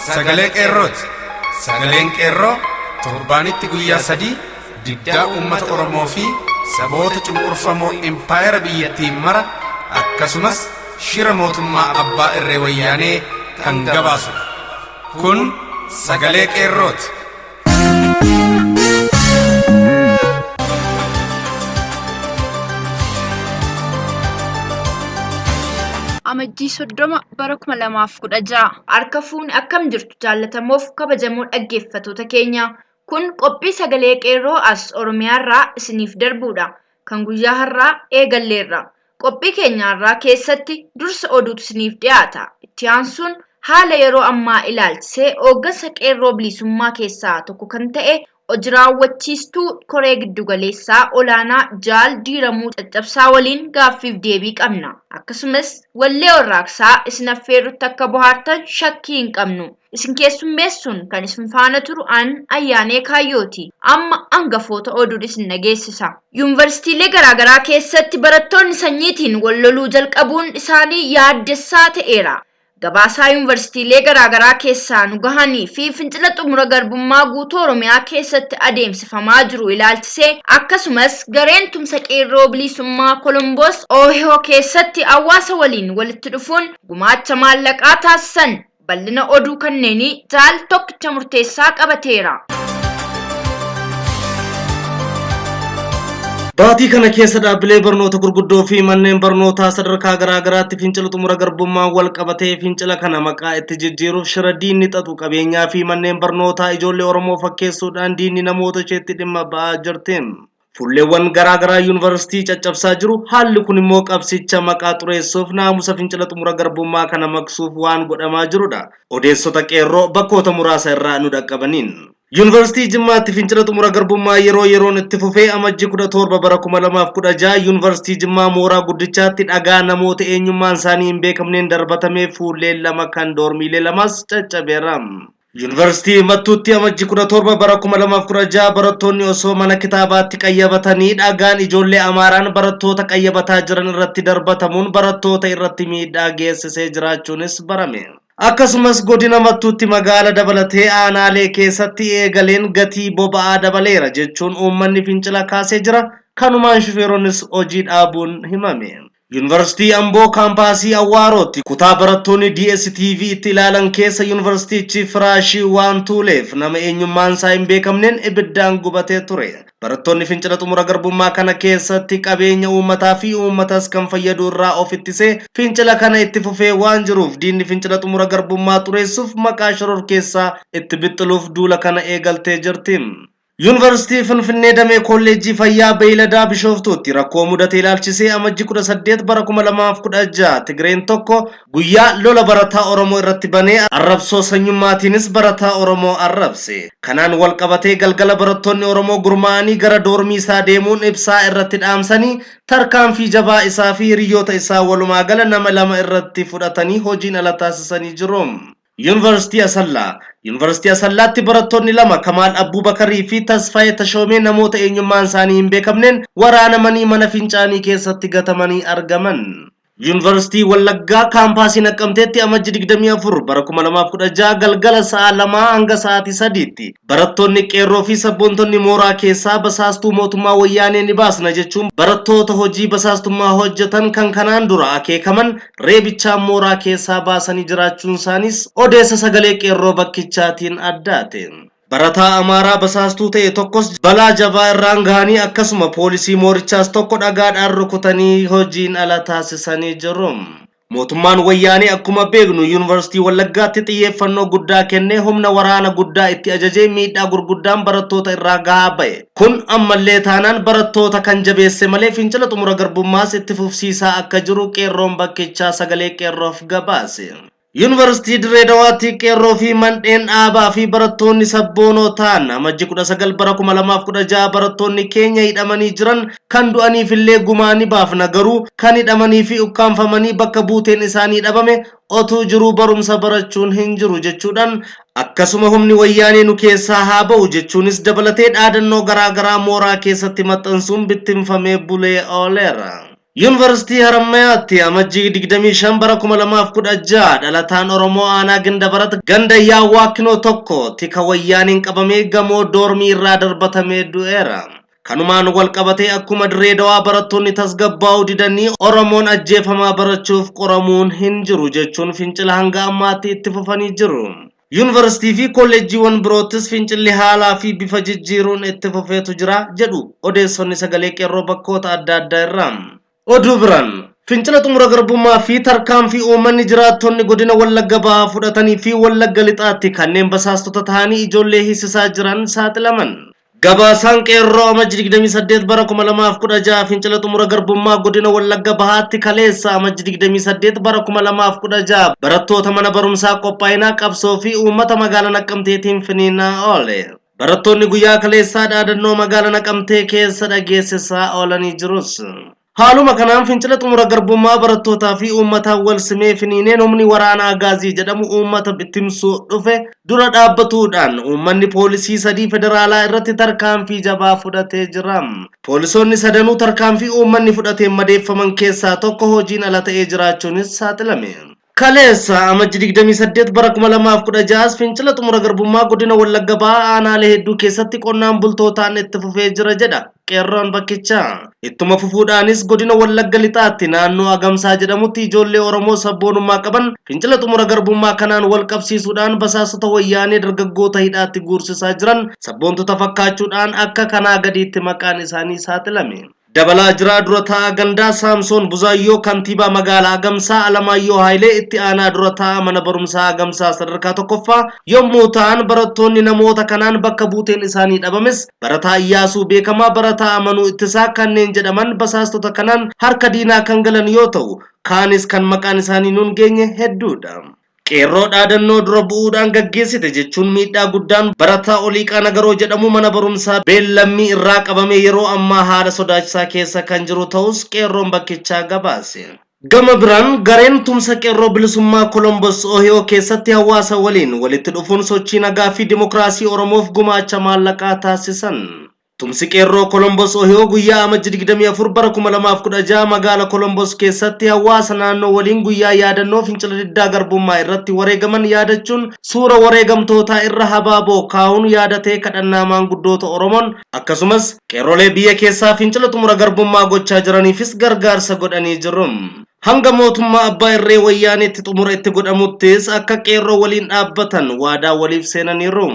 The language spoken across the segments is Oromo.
Sagalee Qeerrooti. Sagaleen Qeerroo torbaanitti guyyaa 3 diddaa uummata Oromoo fi saboota cunqurfamoo impaayera biyyattiin mara, akkasumas shira mootummaa abbaa irree Wayyaanee kan gabaasudha. Kun Sagalee Qeerrooti. Amajjii 30 bara 2016. Harka fuuni, akkam jirtu jaallatamoof kabajamoo dhaggeeffatoota keenya? Kun qophii Sagalee Qeerroo as Oromiyaarraa isiniif darbuudha. Kan guyyaa har'aa eegalleerra. Qophii keenya har'aa keessatti dursa oduutu isiniif dhiyaata. Itti aansuun haala yeroo ammaa ilaalchisee hooggansa Qeerroo Bilisummaa keessaa tokko kan ta'e hoji raawwachiistuu koree giddugaleessaa olaanaa Jaal Diiramuu Caccabsaa waliin gaaffiif deebii qabna. Akkasumas wallee warraaqsaa isin affeerrutti akka bohaartan shakkii hin qabnu. Isin keessummeessuun kan isin faana turu an Ayyaanee Kaayyooti. Amma hangafoota oduun isin dhageessisa. Yuunivarsiitiilee garaagaraa keessatti barattoonni sanyiitiin wal loluu jalqabuun isaanii yaaddessaa ta'eera. Gabaasaa yuunivarsiitiilee garaagaraa keessaa nu gahanii fi fincila xumura garbummaa guutuu Oromiyaa keessatti adeemsifamaa jiru ilaalchisee, akkasumas gareen tumsa Qeerroo Biliisummaa Kolomboos Oohihoo keessatti hawaasa waliin walitti dhufuun gumaacha maallaqaa taasisan, bal'ina oduu kanneenii Jaal Tokkicha Murteessaa qabateera. Baatii kana keessa dhaabbilee barnoota gurguddoo fi manneen barnootaa sadarkaa garaa garaatti fincila xumura garbummaan wal qabatee fincila kana maqaa itti jijjiiruuf shira diinni xaxu, qabeenyaa fi manneen barnootaa ijoollee Oromoo fakkeessuudhaan diinni namoota isheetti dhimma ba'aa jirti. Fuulleewwan garaa garaa yuunivarsiitii caccabsaa jiru. Haalli kun immoo qabsicha maqaa xureessuuf, naamusa fincila xumura garbummaa kana maqsuuf waan godhamaa jirudha. Odeessota Qeerroo bakkoota muraasa irraa nu dhaqqabaniin. Yuunivarsiitii Jimmaatti fincila xumura garbummaa yeroo yeroon itti fufee Amajjii 17 bara 2016 Yuunivarsiitii Jimmaa mooraa guddichaatti dhagaa namoota eenyummaan isaanii hin beekamneen darbatamee fuulleen lama kan doormiilee lamas caccabeera. Yuunivarsiitii Mattuutti Amajjii 17 bara 2016 barattoonni osoo mana kitaabaatti qayyabatanii dhagaan ijoollee Amaaraan barattoota qayyabataa jiran irratti darbatamuun barattoota irratti miidhaa geessisee jiraachuunis barame. Akkasumas godina Mattuutti magaala dabalatee aanaalee keessatti eegaleen gatii boba'aa dabaleera jechuun uummanni fincila kaasee jira. Kanumaan shufeeronnis hojii dhaabuun himame. Yuunivarsiitii Amboo kaampaasii Awwaarootti kutaa barattoonni DSTV itti ilaalan keessa yuunivarsiitichi firaashii waan tuuleef nama eenyummaan isaa hin beekamneen ibiddaan gubatee ture. Barattoonni fincila xumura garbummaa kana keessatti qabeenya uummataa fi uummatas kan fayyadu irraa of ittisee fincila kana itti fufee waan jiruuf, diinni fincila xumura garbummaa xureessuuf maqaa shororkeessaa itti bixxiluuf duula kana eegaltee jirti. Yuunivarsiitii Finfinnee damee Kolleejjii Fayyaa Beeyladaa Bishooftuutti rakkoo mudate ilaalchisee Amajjii 18 bara 2016 Tigreen tokko guyyaa lola barataa Oromoo irratti banee arrabsoo sanyummaatiinis barataa Oromoo arrabse. Kanaan wal qabatee galgala barattoonni Oromoo gurmaa'anii gara doormii isaa deemuun ibsaa irratti dhaamsanii tarkaanfii jabaa isaa fi hiriyyoota isaa walumaa gala nama 2 irratti fudhatanii hojiin ala taasisanii jiru. Yuunivarsiitii Asallaa. Yuunivarsiitii Asallaatti barattoonni 2 Kamaal Abbuubakarii fi Tasfaayee Tashoomee namoota eenyummaan isaanii hin beekamneen waraanamanii mana fincaanii keessatti gatamanii argaman. Yuunivarsiitii Wallaggaa kaampaasii Naqqamteetti Amajji 24 bara 2016 galgala sa'a 2 hanga sa'aatii 3tti barattoonni Qeerroo fi sabboontonni mooraa keessaa basaastuu mootummaa Wayyaanee ni baasna jechuun barattoota hojii basaastummaa hojjetan kan kanaan dura akeekaman reebichaan mooraa keessaa baasanii jiraachuun isaaniis odeessa Sagalee Qeerroo bakkichaatiin addaate. Barataa Amaaraa basaastuu ta'e tokkos balaa jabaa irraan gahanii, akkasuma poolisii moorichaas tokko dhagaadhaan rukutanii hojiin ala taasisanii jiru. Mootummaan Wayyaanee akkuma beeknu Yuunivarsiitii Wallaggaatti xiyyeeffannoo guddaa kennee humna waraana guddaa itti ajajee miidhaa gurguddaan barattoota irraa gahaa ba'e. Kun ammallee taanaan barattoota kan jabeesse malee fincila xumura garbummaas itti fufsiisaa akka jiru Qeerroon bakkichaa Sagalee Qeerroof gabaase. Yuunivarsiitii Dirree Dawaatti Qeerroo fi mandheen dhaabaa fi barattoonni sabboonoo ta'an Amajji 19 bara 2016 barattoonni keenya hidhamanii jiran kan du'aniif illee gumaa ni baafna, garuu kan hidhamanii fi ukkaamfamanii bakka buuteen isaanii dhabame otuu jiruu barumsa barachuun hin jiru jechuudhaan, akkasuma humni Wayyaanee nu keessaa haa ba'u jechuunis dabalatee dhaadannoo garaa garaa mooraa keessatti maxxansuun bittinfamee bulee ooleera. Yuunivarsiitii Harammayaatti Amajjii 25 bara 2016 dhalataan Oromoo aanaa Gindabarat ganda Yaawwaa Kinoo tokko tika wayyaaniin qabamee gamoo doormii irraa darbatamee du'eera. Kanumaan wal qabatee akkuma Dirree Dawaa barattoonni tasgabbaa'uu didanii Oromoon ajjeefamaa barachuuf qoramuun hin jiru jechuun fincila hanga ammaatti itti fufanii jiru. Yuunivarsiitii fi kolleejjiiwwan biroottis fincilli haalaa fi bifa jijjiiruun itti fufeetu jira jedhu odeessonni sagalee qeerroo bakkoota adda addaa irraa. Oduu biraan fincila xumura garbummaa fi tarkaanfii uummanni jiraattonni godina Wallagga Bahaa fudhatanii fi Wallagga Lixaatti kanneen basaastota ta'anii ijoollee hiisisaa jiran saaxilaman. Gabaasaan qeerroo Amajji 28 bara 2016 fincila xumura garbummaa godina Wallagga Bahaatti kaleessa Amajji 28 bara 2016 barattoota mana barumsaa qophaa'inaa qabsoo fi uummata magaalaa Naqqamteetiin finiinaa oole. Barattoonni guyyaa kaleessaa dhaadannoo magaalaa Naqamtee keessa dhageessisaa oolanii jirus. Haaluma kanaan fincila xumura garbummaa barattootaa fi uummataan wal simee finiineen humni waraana Agaazii jedhamu uummata bittimsuu dhufe dura dhaabbatuudhaan uummanni poolisii sadii federaalaa irratti tarkaanfii jabaa fudhatee jira. Poolisoonni sadanuu tarkaanfii uummanni fudhateen madeeffaman keessaa tokko hojiin ala ta'ee jiraachuunis saaxilame. Kaleessa Amajji 28 bara 2016 fincila xumura garbummaa godina Wallagga Bahaa aanaalee hedduu keessatti qonnaan bultootaan itti fufee jira jedha qeerroon bakkichaa. Ittuma fufuudhaanis godina Wallagga Lixaatti naannoo Agamsaa jedhamutti ijoollee Oromoo sabboonummaa qaban fincila xumura garbummaa kanaan wal qabsiisuudhaan basaasota wayyaanee dargaggoota hidhaatti guursisaa jiran sabboontota fakkaachuudhaan akka kanaa gadiitti maqaan isaanii saaxilame. Dabalaa Jiraa dura taa'aa gandaa Saamsoon Buzaayyoo kantiibaa magaalaa Agamsaa Alamaayyoo Haayilee itti aanaa dura taa'aa mana barumsaa Agamsaa sadarkaa tokkoffaa yommuu ta'an barattoonni namoota kanaan bakka buuteen isaanii dhabames barataa Iyyaasuu Beekamaa barataa Amanuu Ittisaa kanneen jedhaman basaastota kanaan harka diinaa kan galan yoo ta'u kaanis kan maqaan isaanii nuun geenye hedduudha. Qeerroo dhaadannoo dura bu'uudhaan gaggeessite jechuun miidhaa guddaan barataa Oliiqaa Nagaroo jedhamu mana barumsaa Beellammii irraa qabamee yeroo ammaa haala sodaachisaa keessa kan jiru ta'us qeerroon bakkichaa gabaase. Gama biraan gareen tumsa qeerroo bilisummaa Kolombos Ohiyoo keessatti hawaasa waliin walitti dhufuun sochii nagaa fi dimokiraasii Oromoof gumaacha maallaqaa taasisan. Tumsi qeerroo Kolombos Ohiyoo guyyaa Amajji 24 bara 2016 magaala Kolombos keessatti hawaasa naannoo waliin guyyaa yaadannoo fincila diddaa garbummaa irratti wareegaman yaadachuun suura wareegamtootaa irra habaaboo kaa'uun yaadatee kadhannaa maanguddoota Oromoon akkasumas qeerrolee biyya keessaa fincila xumura garbummaa gochaa jiraniifis gargaarsa godhanii jiru. Hanga mootummaa abbaa irree wayyaaneetti xumura itti godhamuttis akka qeerroo waliin dhaabbatan waadaa waliif seenaniiru.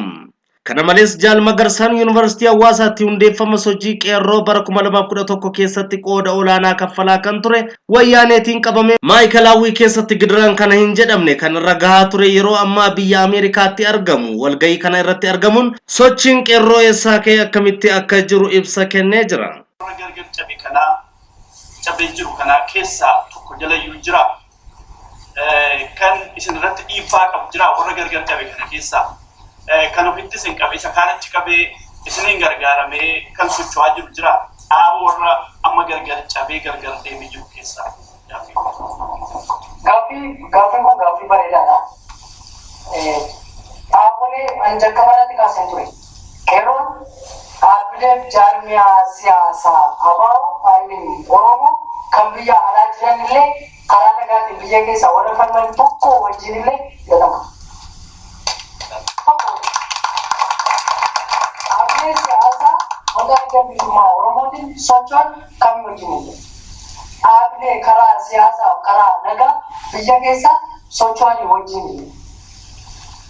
Kana malees Jaal Magarsaan Yuunivarsiitii Hawaasaatti hundeeffama sochii qeerroo bara 2011 keessatti qooda olaanaa kaffalaa kan ture wayyaaneetiin qabamee maayikalaawwii keessatti gidiraan kana hin jedhamne kan irra gahaa ture yeroo ammaa biyya Ameerikaatti argamu walgahii kana irratti argamuun sochiin qeerroo eessaa ka'e akkamitti akka jiru ibsa kennee jira. Warra gargar cabe kanaa cabee jiru kanaa keessaa tokko jalayyuu jira. Kan isin irratti dhiibbaa qabu jira warra gargar cabe kana keessaa. Kan ofitti isin qabe isa kaan achi qabee isiniin gargaaramee kan socho'aa jiru jira. Dhaaba warra amma gargar cabee gargar deemee jiru keessaa. Gaaffii gaaffiin kun gaaffii bareedaadha. Dhaabbolee ani jalqaba irratti kaaseen ture. Qeerroon dhaabbilee jaarmiyaa siyaasaa ABO I mean Oromoo kan biyya alaa jiran illee karaa nagaatiin biyya keessaa warra falman tokko wajjin illee hidhatama. Tokko wajjin. Dhaabbilee siyaasaa maqaa adda bilisummaa Oromootiin socho'an kamii wajjin illee. Dhaabbilee karaa siyaasaa karaa nagaa biyya keessaa socho'anii wajjin illee.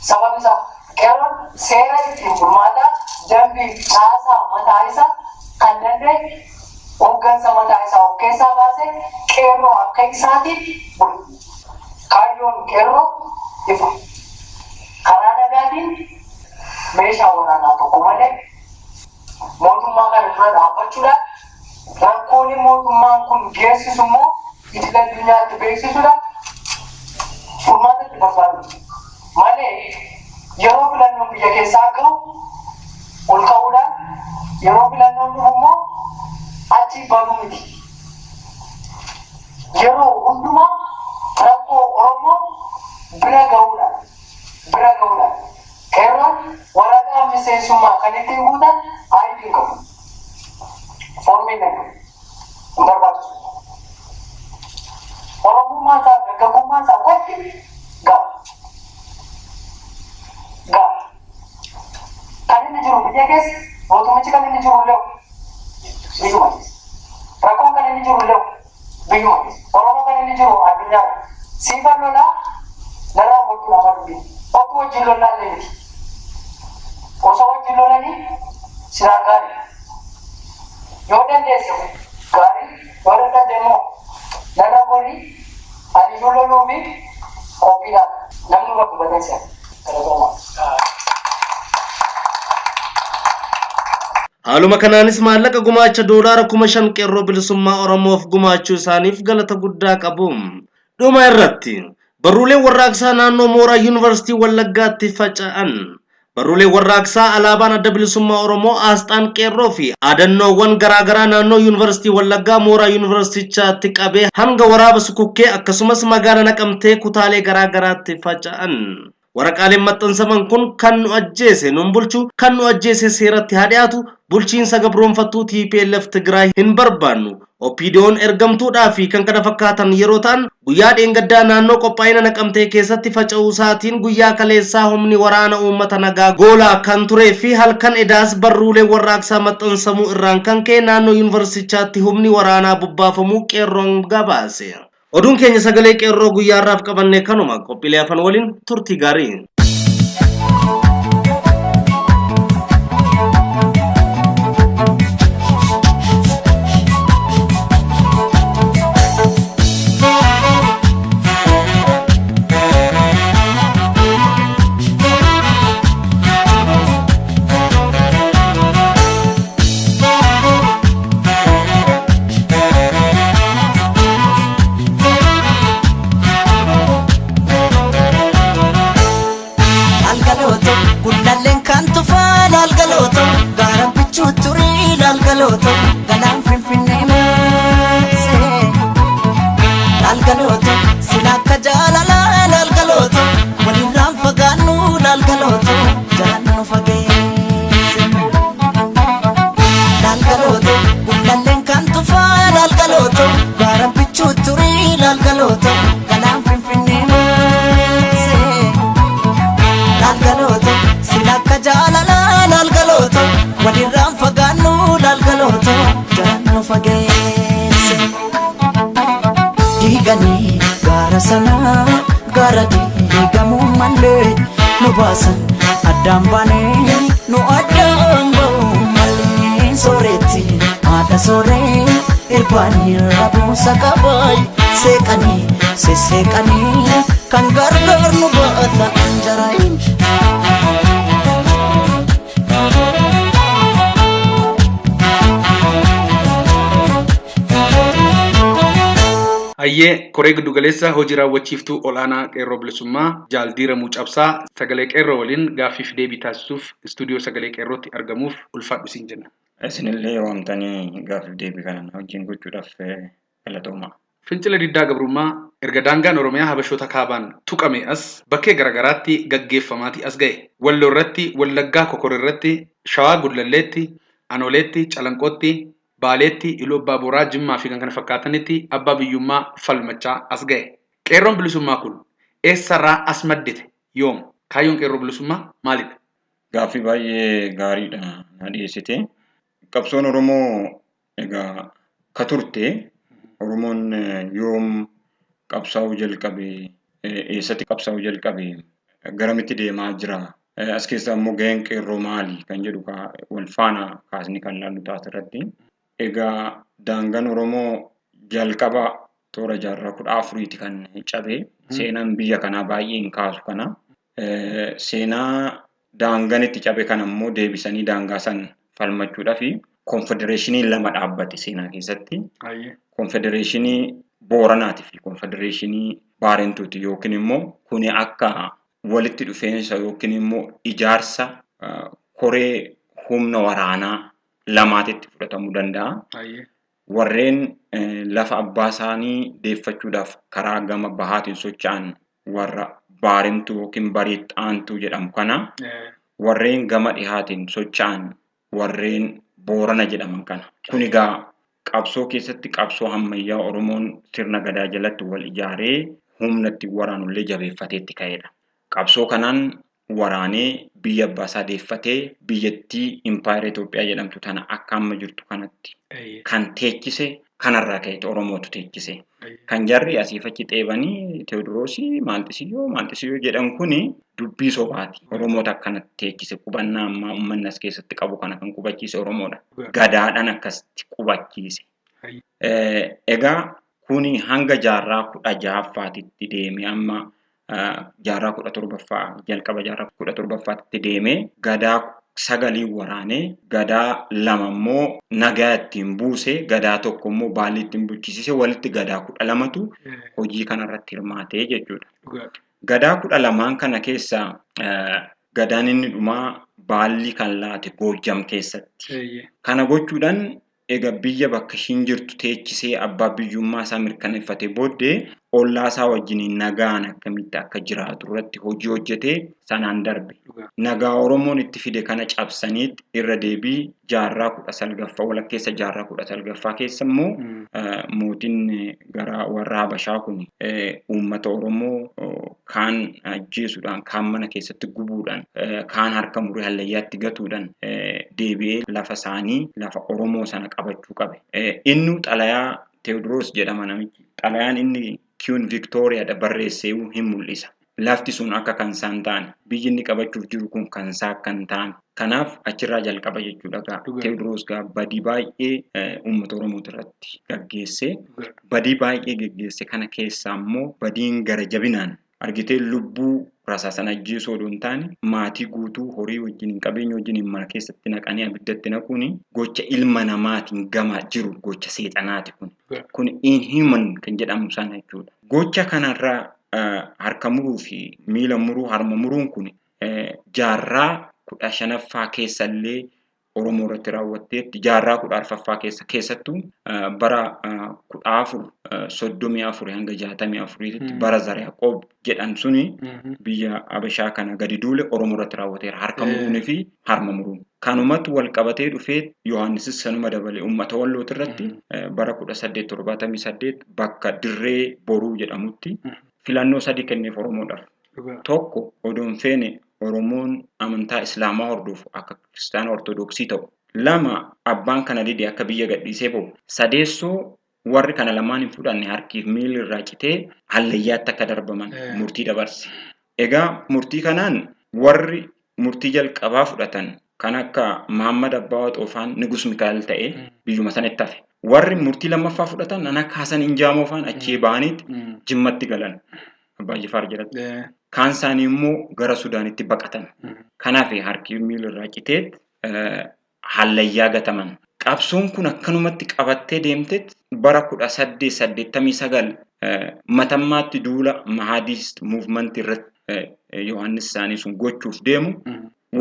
Sababni isaa qeerroon seera ittiin bulmaataa dambii caasaa mataa isaa kan danda'e hooggansa mataa isaa of keessaa baasee qeerroo akka isaatiin bula. Kaayyoon qeerroo ifa. Karaa nagaatiin meeshaa waraanaa tokko malee mootummaa kana dura dhaabbachuudhaan rakkoolee mootummaan kun geessisu immoo idil addunyaatti beeksisuudhaan furmaata itti barbaadu. Malee yeroo filannoon biyya keessaa gahu ol ka'uudhaan yeroo filannoon dhufu immoo achi baduu miti. Yeroo hundumaa rakkoo Oromoo bira gahuudhaan bira gahuudhaan qeerroon waraqaa miseensummaa kan ittiin guutan ID hin qabu. Foormiin hin qabu. Hin barbaachisu. Oromummaa isaa dargaggummaa isaa qofti ga'a. Ga'a. Kan inni jiru biyya keessa mootummichi kan inni jiru illee biyyuma keessa. Rakkoon kan inni jiru illee biyyuma keessa. Oromoo kan inni jiru addunyaa. Siifan lolaa narraa gochuu nama dubbii. Otu wajjin lolaa illee miti. Osoo wajjin lolanii silaa gaarii. Yoo dandeesse gaarii yoo dadhabde immoo narra gorii ani iyyuu loluu fi qophiidha. Namni bakka bateessa. Galatoomaa. Haaluma kanaanis maallaqa gumaacha doolaara 5,000 qeerroo bilisummaa Oromoof gumaachuu isaaniif galata guddaa qabu. Dhuma irratti barruuleen warraaqsaa naannoo mooraa Yuunivarsiitii Wallaggaatti faca'an. Barruuleen warraaqsaa alaabaan adda bilisummaa Oromoo aasxaan qeerroo fi aadannoowwan garaagaraa naannoo Yuunivarsiitii Wallaggaa mooraa Yuunivarsiitichaatti qabee hanga waraaba sukukkee akkasumas magaala Naqamtee kutaalee garaagaraatti faca'an. Waraqaaleen maxxansaman kun kan nu ajjeese nun bulchu, kan nu ajjeese seeratti haa dhiyaatu, bulchiinsa gabroonfattuu TPLF Tigraay hin barbaannu, OPDOn ergamtuudhaa fi kan kana fakkaatan yeroo ta'an guyyaa dheengaddaa naannoo qophaa'ina Naqamtee keessatti faca'uu isaatiin guyyaa kaleessaa humni waraana uummata nagaa goolaa kan turee fi halkan edaas barruulee warraaqsaa maxxansamuu irraan kan ka'e naannoo yuunivarsiitichaatti humni waraanaa bobbaafamuu qeerroon gabaase. Oduun keenya sagalee qeerroo guyyaa har'aaf qabanne kanuma qophiilee hafan waliin turtii gaarii. Laalgalooto gullalleen kan tufaa laalgalooto gaara bichuu turii laalgalooto galaan finfinnee maasee. Laalgalooto sila akka jaalalaa laalgalooto walirraan fagaannu laalgalooto jalaan nu fageesse. Laalgalooto gullalleen kan tufaa laalgalooto gaara bichuu turii laalgalooto galaan finfinnee maasee. Laalgalooto sila akka jaalalaa laalgalooto walirraan fagaannu laalgalooto jalaan nu fageesse. Diiganii gaara sanaa gaara diigamuu malee nu baasan addaan baanee nu addaan ba'uu malee sooretti haadha sooree irbaanii rabuusa qabaay seeqanii sesseeqanii kan gargaar nu baata anjaraayin. Hayyee koree giddugaleessa hojii raawwachiiftuu ol'aanaa qeerroo bilisummaa Jaal Diiramuu Cabsaa sagalee qeerroo waliin gaaffiif deebii taasisuuf istuudiyoo sagalee qeerrootti argamuuf ulfaadhu siin jenna. Isinillee waamtanii gaaffiif deebii kana wajjin gochuudhaaf galatoomaa. Fincila diddaa gabrummaa erga daangaan Oromiyaa Habashoota kaabaan tuqame as bakkee garaagaraatti gaggeeffamaatii as ga'e. Walloo irratti, Wallaggaa Kokor irratti, Shawaa Gullalleetti, Anoleetti, Calanqootti, Baaleetti, Iluu Abbaa Booraa, Jimmaa fi kan kana fakkaatanitti abbaa biyyummaa falmachaa as ga'e. Qeerroon bilisummaa kun eessarraa as maddite? Yoom? Kaayyoon qeerroo bilisummaa maalidha? Gaaffii baay'ee gaariidha na dhiyeessite. Qabsoon Oromoo egaa ka turte Oromoon yoom qabsaa'uu jalqabe, eessatti qabsaa'uu jalqabe, garamitti deemaa jira, as keessaa immoo gaheen qeerroo maali kan jedhu wal faana kaasni kan laallu ta'a irratti. Egaa daangaan Oromoo jalqaba toora jaarraa 14ti kan cabe. Seenaan biyya kanaa baay'ee hin kaasu kana. Seenaa daangaan itti cabe kana immoo deebisanii daangaa san falmachuudhaaf konfedereeshinii lama dhaabbate seenaa keessatti. Konfedereeshinii Booranaatii fi konfedereeshinii Baarentuuti yookiin immoo kuni akka walitti dhufeensa yookiin immoo ijaarsa koree humna waraanaa lamaatitti fudhatamuu danda'a. Warreen lafa abbaa isaanii deeffachuudhaaf karaa gama bahaatiin socho'an warra Baarentuu yookiin Bariixaantuu jedhamu kana warreen gama dhihaatiin socho'an warreen Boorana jedhaman kana. Kun egaa Qabsoo keessatti qabsoo ammayyaa Oromoon sirna gadaa jalatti wal ijaaree humna ittiin waraanullee jabeeffateetti ka'edha. Qabsoo kanaan waraanee biyya abbaa isaa deeffatee biyyattii impaayera Itoophiyaa jedhamtu tana akka amma jirtu kanatti kan teechise kanarraa ka'eeti Oromootu teechise. Kan jarri asiif achi xeebanii Teewodiroosii Maalxisiyyoo Maalxisiyyoo jedhan kuni dubbii sobaati. Oromoota akkanatti teechise qubannaa ammaa uummanni as keessatti qabu kana kan qubachiise Oromoodha. Gadaadhaan akkasitti qubachiise. Egaa kuni hanga jaarraa 16ffaatitti deeme amma jaarraa 17ffaa jalqaba jaarraa 17ffaatti deeme gadaa 9 waraanee gadaa 2 immoo nagaa ittiin buuse gadaa 1 immoo baalli ittiin bulchisiise walitti gadaa 12tu hojii kanarratti hirmaatee jechuudha. Gadaa 12 kana keessaa gadaan inni dhumaa baalli kan laate Goojjam keessatti. Kana gochuudhaan egaa biyya bakka ishiin jirtu teechisee abbaa biyyummaa isaa mirkaneeffatee booddee ollaa isaa wajjin nagaan akkamitti akka jiraatu irratti hojii hojjetee sanaan darbe. Nagaa Oromoon itti fide kana cabsaniitti irra deebii jaarraa 19ffaa walakkeessa jaarraa 19ffaa keessa immoo mootiin gara warra Habashaa kun uummata Oromoo kaan ajjeesuudhaan kaan mana keessatti gubuudhaan kaan harka muree hallayyaatti gatuudhaan deebi'ee lafa isaanii lafa Oromoo sana qabachuu qabe. Inni xalayaa Teewodiroos jedhama namichi. Xalayaan inni Queen Victoriaadha barreessee hin mul'isa. Lafti sun akka kan isaan ta'an biyyi inni qabachuuf jiru kun kan isaa akka hin taane. Kanaaf achirraa jalqaba jechuudha. Teewodiroos gaa badii baay'ee uummata Oromoo irratti gaggeesse. Badii baay'ee gaggeesse kana keessaa immoo badiin gara jabinaan argitee lubbuu rasaasan ajjeesuu odoo hin taane maatii guutuu horii wajjin qabeenya wajjin mana keessatti naqanii abiddatti naquun gocha ilma namaatiin gama jiru gocha seexanaati kun. Kun inhuman kan jedhamu sana jechuudha. Gocha kanarraa harka muruu fi miila muruu harma muruun kun jaarraa 15ffaa keessallee Oromoo irratti raawwatteetti jaarraa 14ffaa keessa keessattuu bara 1434 hanga 64tti bara Zariyaaqoob jedhan suni biyya Habashaa kana gadi duule Oromoo irratti raawwateera. Harka muruunii fi harma muruun. Kanumatti wal qabatee dhufee Yohaannisis sanuma dabale uummata Wallooti irratti bara 1878 bakka Dirree Boruu jedhamutti filannoo 3 kenneef Oromoodhaaf. Tokko odoon feene Oromoon amantaa Islaamaa hordofu akka Kiristaana Ortodoksii ta'u. 2 abbaan kana dide akka biyya gadhiisee ba'u. 3 warri kana lamaan hin fudhanne harkiif miilli irraa citee hallayyaatti akka darbaman murtii dabarse. Egaa murtii kanaan warri murtii jalqabaa fudhatan kan akka Mahammad Abbaa Waxoofaan Nigus Mikaa'el ta'e biyyuma sanatti hafe. Warri murtii lammaffaa fudhatan kan akka Hasan Injaamoo faan achii ba'aniitti Jimmatti galan. Abbaa Jifaar jedhatti. Kaan isaanii immoo gara Sudaanitti baqatan. Kanaaf harki miilli irraa citee hallayyaa gataman. Qabsoon kun akkanumatti qabattee deemtetti bara 1889 matammaatti duula Mahadist Movement irratti Yohaannis isaanii sun gochuuf deemu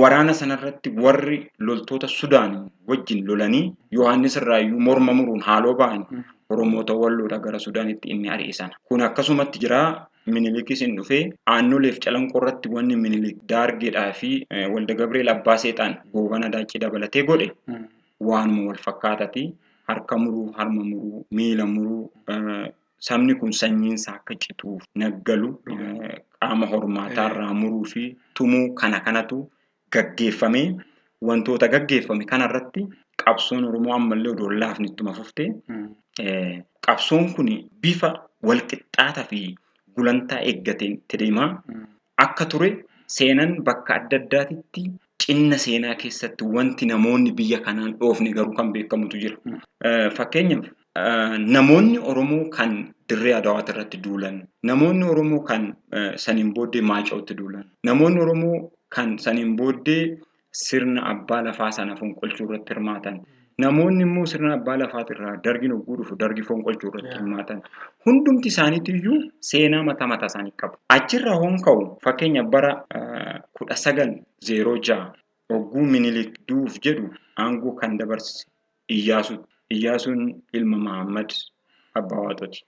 waraana sanarratti warri loltoota Sudaan wajjin lolanii Yohaannis irraayyuu morma muruun haaloo ba'an Oromoota Walloodha gara Sudaanitti inni ari'e sana. Kun akkasumatti jira. Minilikis hin dhufee aannoleef calanqoo irratti wanni Minilik Daargeedhaa fi Walda Gabriel Abbaa Seexaan Goobana Daaccii dabalatee godhe waanuma wal fakkaatati. Harka muruu, harma muruu, miila muruu sabni kun sanyiinsa akka cituuf naggalu qaama hormaataa irraa muruu fi tumuu kana kanatu gaggeeffame. Wantoota gaggeeffame kanarratti qabsoon Oromoo ammallee odoo laafni ittuma fuftee qabsoon kun bifa walqixxaataa fi gulantaa eeggateen itti deemaa akka ture seenan bakka adda addaatitti cinna seenaa keessatti wanti namoonni biyya kanaan dhoofne garuu kan beekamutu jira. Fakkeenyaaf namoonni Oromoo kan dirree Adawaati irratti duulan, namoonni Oromoo kan saniin booddee Maacootti duulan, namoonni Oromoo kan saniin booddee sirna abbaa lafaa sana fonqolchuu irratti hirmaatan, namoonni immoo sirna abbaa lafaatirraa dargiin hogguu dhufu dargi fonqolchuu irratti hirmaatan. Hundumti isaaniitiyyuu seenaa mataa mataa isaanii qabu. Achirraa hoon ka'u fakkeenya bara 1906 hogguu Minilik du'uuf jedhu aangoo kan dabarse Iyyaasuutti. Iyyaasuun ilma Mahammad Abbaa Waaqooti.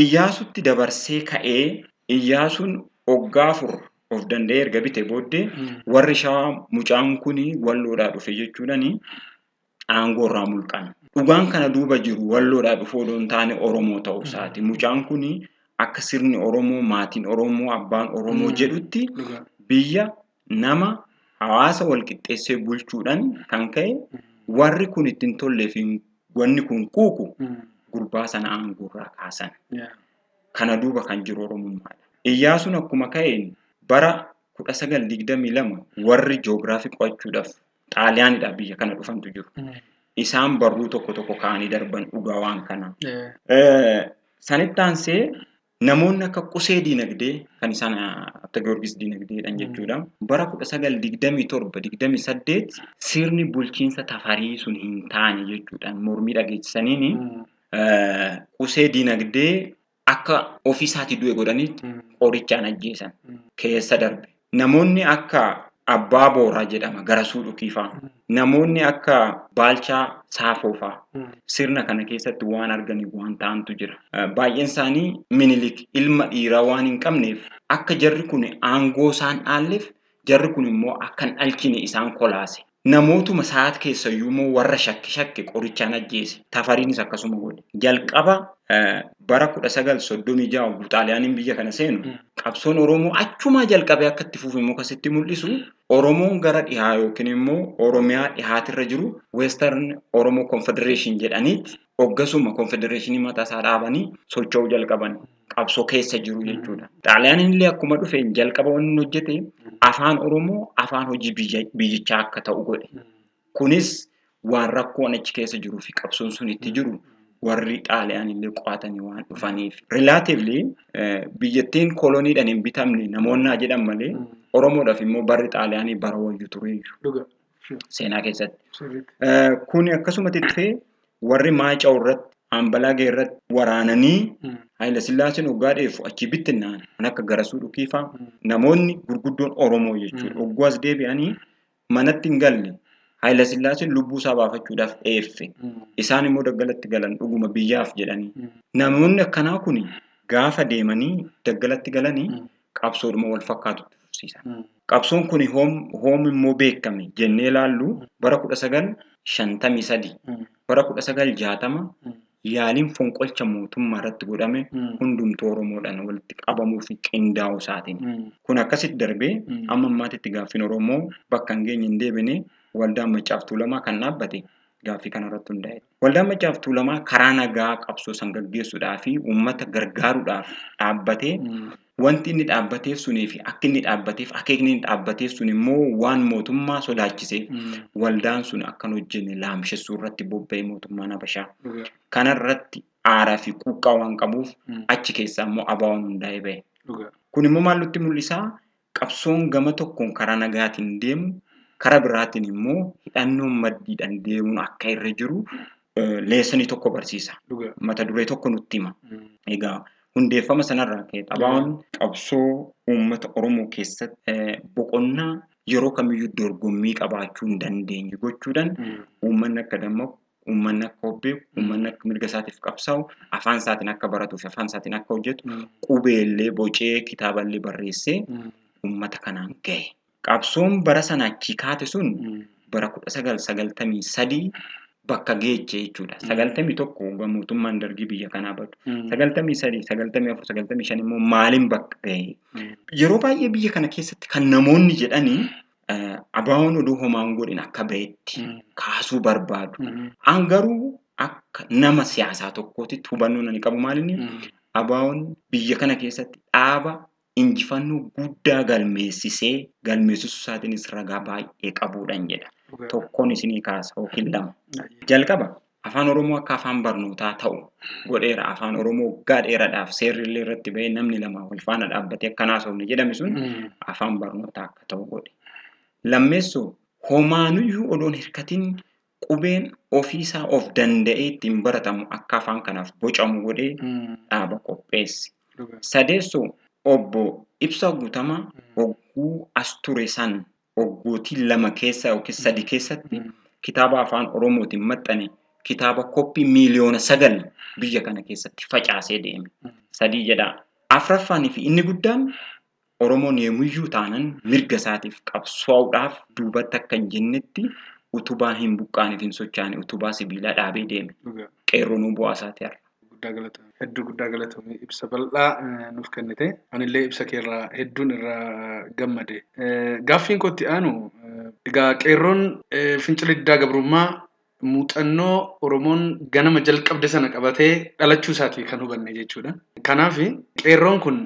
Iyyaasuutti dabarsee ka'ee Iyyaasuun hoggaa 4 of danda'ee erga bite booddee warri Shawaa mucaan kun Walloodhaa dhufe jechuudhaani aangoo irraa mulqan. Dhugaan kana duuba jiru Walloodhaa dhufuu odoo hin taane Oromoo ta'uu isaati. Mucaan kun akka sirni Oromoo, maatiin Oromoo, abbaan Oromoo jedhutti biyya nama hawaasa wal qixxeessee bulchuudhaan kan ka'e warri kun ittiin tollee fi wanni kun quuqu gurbaa sana aangoorraa kaasan. Kana duuba kan jiru Oromummaadha. Iyyaasuun akkuma ka'een bara 1922 warri joogiraafii qo'achuudhaaf Xaaliyaanidha biyya kana dhufantu jiru. Isaan barruu tokko tokko kaa'anii darban dhugaa waan kanaa. Sanitti aansee namoonni akka Qusee Diinagdee kan isaan Abta Giyoorgis Diinagdeedhaan jechuudha. Bara 1927-28 sirni bulchiinsa Tafarii sun hin taane jechuudhaan mormii dhageessisaniin Qusee Diinagdee akka ofiisaatii du'e godhanitti qorichaan ajjeesan keessa darbe. Namoonni akka Abbaa Booraa jedhama Garasuu Dhukiifaa. Namoonni akka Baalchaa Saafoofaa sirna kana keessatti waan arganiif waan ta'antu jira. Baay'een isaanii Minilik ilma dhiiraa waan hin qabneef akka jarri kun aangoo isaan dhaalleef jarri kun immoo akka hin dhalchine isaan kolaase. Namootuma sa'aat keessayyuu immoo warra shakke shakke qorichaan ajjeese. Tafariinis akkasuma godhe. Jalqaba bara 1936 obbo Xaaliyaaniin biyya kana seenu qabsoon Oromoo achumaa jalqabee akka itti fufe immoo akkasitti mul'isu Oromoon gara dhihaa yookiin immoo Oromiyaa dhihaatirra jiru Western Oromo Confederation jedhaniitti hoggasuma konfedereeshinii mataa isaa dhaabanii socho'uu jalqaban. Qabsoo keessa jiru jechuudha. Xaaliyaaniin illee akkuma dhufeen jalqaba wanni inni hojjete afaan Oromoo afaan hojii biyyichaa akka ta'u godhe. Kunis waan rakkoon achi keessa jiruu fi qabsoon sun itti jiru warri Xaaliyaan illee qo'atanii waan dhufaniif. Relatively biyyattiin koloniidhaan hin bitamne namoonni haa jedhan malee Oromoodhaaf immoo barri Xaaliyaanii bara wayyu tureeyyu seenaa keessatti. Kuni akkasumatti dhufee warri Maayica'u irratti Ambalaagee irratti waraananii Haayila Sillaaseen hoggaa dheeffu achii bittinnaan kan akka Garasuu Dhukiifaa namoonni gurguddoon Oromoo jechuudha. Hogguu as deebi'anii manatti hin galle Haayila Sillaaseen lubbuu isaa baafachuudhaaf dheeffe. Isaan immoo daggalatti galan dhuguma biyyaaf jedhanii. Namoonni akkanaa kun gaafa deemanii daggalatti galanii qabsoodhuma wal fakkaatu itti fufsiisan. Qabsoon kun hoom immoo beekame jennee ilaallu bara 1953 bara 1960 yaaliin fonqolcha mootummaa irratti godhame hundumtuu Oromoodhaan walitti qabamuu fi qindaa'uu isaatiin. Kun akkasitti darbee amma ammaatitti gaaffiin Oromoo bakka hin geenye hin deebine waldaan Maccaaf Tuulamaa kan dhaabbate gaaffii kanarratti hundaa'e. Waldaan Maccaaf Tuulamaa karaa nagaa qabsoo san gaggeessuudhaa fi uummata gargaaruudhaaf dhaabbatee wanti inni dhaabbateef sunii fi akka inni dhaabbateef akeekni inni dhaabbateef sun immoo waan mootummaa sodaachiseef waldaan sun akka hin hojjenne laamshessuu irratti bobba'e mootummaan Habashaa. Kanarratti aaraa fi quuqqaa waan qabuuf achi keessaa immoo ABO'n hundaa'ee ba'e. Kun immoo maal nutti mul'isaa? Qabsoon gama tokkoon karaa nagaatiin deemu karaa biraatiin immoo hidhannoon maddiidhaan deemuun akka irra jiru leessanii tokko barsiisa. Mata duree tokko nutti hima. Egaa hundeeffama sanarraa ka'e ABO'n qabsoo uummata Oromoo keessatti boqonnaa yeroo kamiyyuu dorgommii qabaachuu hin dandeenye gochuudhaan uummanni akka dammaqu, uummanni akka of beeku, uummanni akka mirga isaatiif qabsaa'u, afaan isaatiin akka baratuu fi afaan isaatiin akka hojjetu qubeellee bocee kitaaballee barreessee uummata kanaan gahe. Qabsoon bara sana achii kaate sun bara 1993 bakka geeche jechuudha. 91 mootummaan dargii biyya kanaa badu. 93, 94, 95 immoo maaliin bakka gahe? Yeroo baay'ee biyya kana keessatti kan namoonni jedhanii ABO'n oduu homaan godhin akka bahetti kaasuu barbaadu. An garuu akka nama siyaasaa tokkootitti hubannoo ani qabu maalinni ABO'n biyya kana keessatti dhaaba injifannoo guddaa galmeessisee galmeessisuu isaatiinis ragaa baay'ee qabuudhaan jedha. Tokkoon isinii kaasa yookiin lama. Jalqaba afaan Oromoo akka afaan barnootaa ta'u godheera. Afaan Oromoo waggaa dheeraadhaaf seerri illee irratti bahee namni lama wal faana dhaabbatee akka haasofne jedhame sun afaan barnootaa akka ta'u godhe. Lammeessoo homaanuyyuu odoon hirkatiin qubeen ofiisaa of danda'ee ittiin baratamu akka afaan kanaaf bocamu godhee dhaaba qopheesse. Sadeessoo obbo Ibsaa Guutamaa hogguu as ture san hoggootii lama keessa yookiin sadi keessatti kitaaba afaan Oromootiin maxxane kitaaba koppii 9,000,000 biyya kana keessatti facaasee deeme. Sadii jedhaa. Afraffaanii fi inni guddaan Oromoon yoomiyyuu taanan mirga isaatiif qabsaa'uudhaaf duubatti akka hin jennetti Utubaa hin buqqaaneef hin sochaane utubaa sibiilaa dhaabee deeme. Qeerroon bu'aa isaati har'a. Guddaa galatoomi. Hedduu guddaa galatoomi. Ibsa bal'aa nuuf kennite. Anillee ibsa keerraa hedduun irraa gammade. Gaaffiin kootti aanu egaa qeerroon fincila diddaa gabrummaa muuxannoo Oromoon ganama jalqabde sana qabatee dhalachuu isaatii kan hubanne jechuudha. Kanaaf qeerroon kun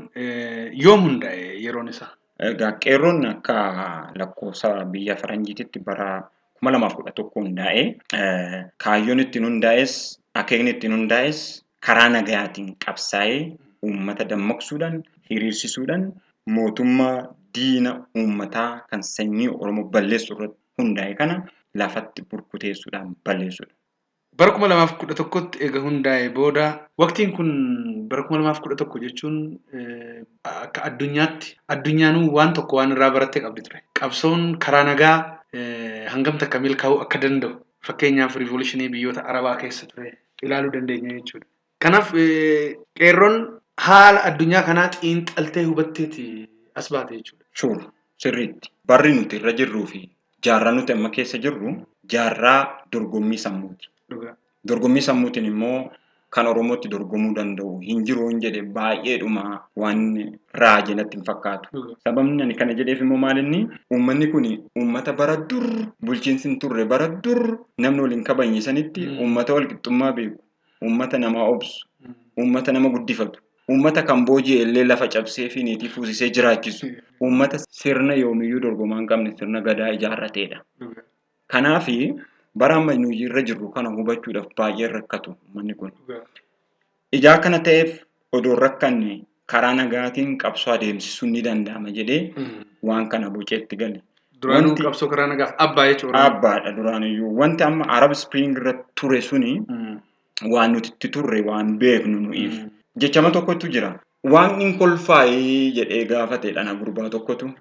yoom hundaa'e yeroon isaa? Egaa qeerroon akka lakkoofsa biyya faranjiititti bara 2011 hundaa'e. Kaayyoon ittiin hundaa'es akeekni ittiin hundaa'es karaa nagayaatiin qabsaa'ee uummata dammaqsuudhaan hiriirsisuudhaan mootummaa diina uummataa kan sanyii Oromoo balleessu irratti hundaa'e kana lafatti burkuteessuudhaan balleessuudha. Bara 2011tti eega hundaa'e booda waqtiin kun bara 2011 jechuun akka addunyaatti addunyaanuu waan tokko waan irraa barattee qabdi ture. Qabsoon karaa nagaa hangam takka milkaa'uu akka danda'u fakkeenyaaf riivolushinii biyyoota Arabaa keessa ture ilaaluu dandeenya jechuudha. Kanaaf qeerroon haala addunyaa kanaa xiinxaltee hubatteeti as baate jechuudha. Sure, sirriitti. Barri nuti irra jirruu fi jaarraa nuti amma keessa jirru jaarraa dorgommii sammuuti. Dorgommii sammuutiin immoo kan Oromootti dorgomuu danda'u hin jiru hin jedhe baay'eedhuma waan raaje natti hin fakkaatu. Sababni ani kana jedheef immoo maal inni uummanni kun uummata bara dur bulchiinsi hin turre bara dur namni waliin kabajne sanitti uummata wal qixxummaa beeku, uummata namaa obsu, uummata nama guddifatu, uummata kan booji'e illee lafa cabsee fi niitii fuusisee jiraachisu, uummata sirna yoomiyyuu dorgomaa hin qabne sirna gadaa ijaarrateedha. Kanaafi bara amma nuyi irra jirru kana hubachuudhaaf baay'ee rakkatu uummanni kun. Ijaa kana ta'eef odoo rakkanne karaa nagaatiin qabsoo adeemsisuun ni danda'ama jedhee waan kana boceetti gale. Duraanuu qabsoo karaa nagaaf abbaa jechuudha. Abbaadha duraaniyyuu. Wanti amma Arab Spring irra ture suni waan nuti itti turre waan beeknu nuyiif. Jechama tokkotu jira. Waan hin kolfaayii jedhee gaafateedha na gurbaa tokkotu.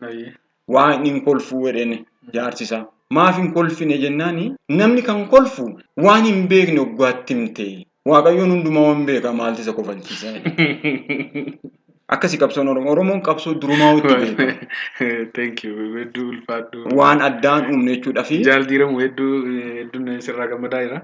Waan hin kolfuu jedheen jaarsisaa. Maaf hin kolfine jennaani namni kan kolfu waan hin beekne waggaatti himte. Waaqayyoon hundumaa waan beeka maaltu isa kofalchiisa. Akkasi qabsoon Oromoo. Oromoon qabsoo durumaa itti beeka. Thank you. Hedduu ulfaadhu. Waan addaan uumne jechuudha fi. Jaal diiramu hedduu hedduun sirraa gammadaa jira.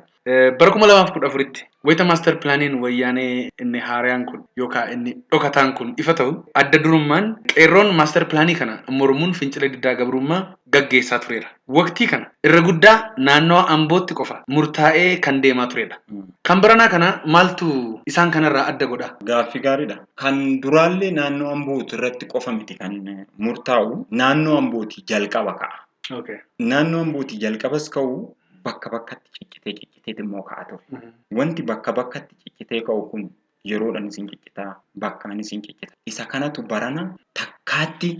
Bara 2014tti wayita maaster pilaaniin wayyaanee inni haaraan kun yookaan inni dhokataan kun ifa ta'u adda durummaan qeerroon maaster pilaanii kana mormuun fincila diddaa gabrummaa gaggeessaa tureera. Waqtii kana irra guddaa naannoo Ambootti qofa murtaa'ee kan deemaa turedha. Kan baranaa kana maaltu isaan kanarraa adda godha? Gaaffii gaariidha. Kan duraallee naannoo Ambooti irratti qofa miti kan murtaa'u naannoo Ambooti jalqaba ka'a. Naannoo Ambooti jalqabas ka'u bakka bakkatti ciccitee cicciteet immoo ka'a ture. Wanti bakka bakkatti ciccitee ka'u kun yeroodhaan isin ciccitaa, bakkaan isin ciccita. Isa kanatu barana takkaatti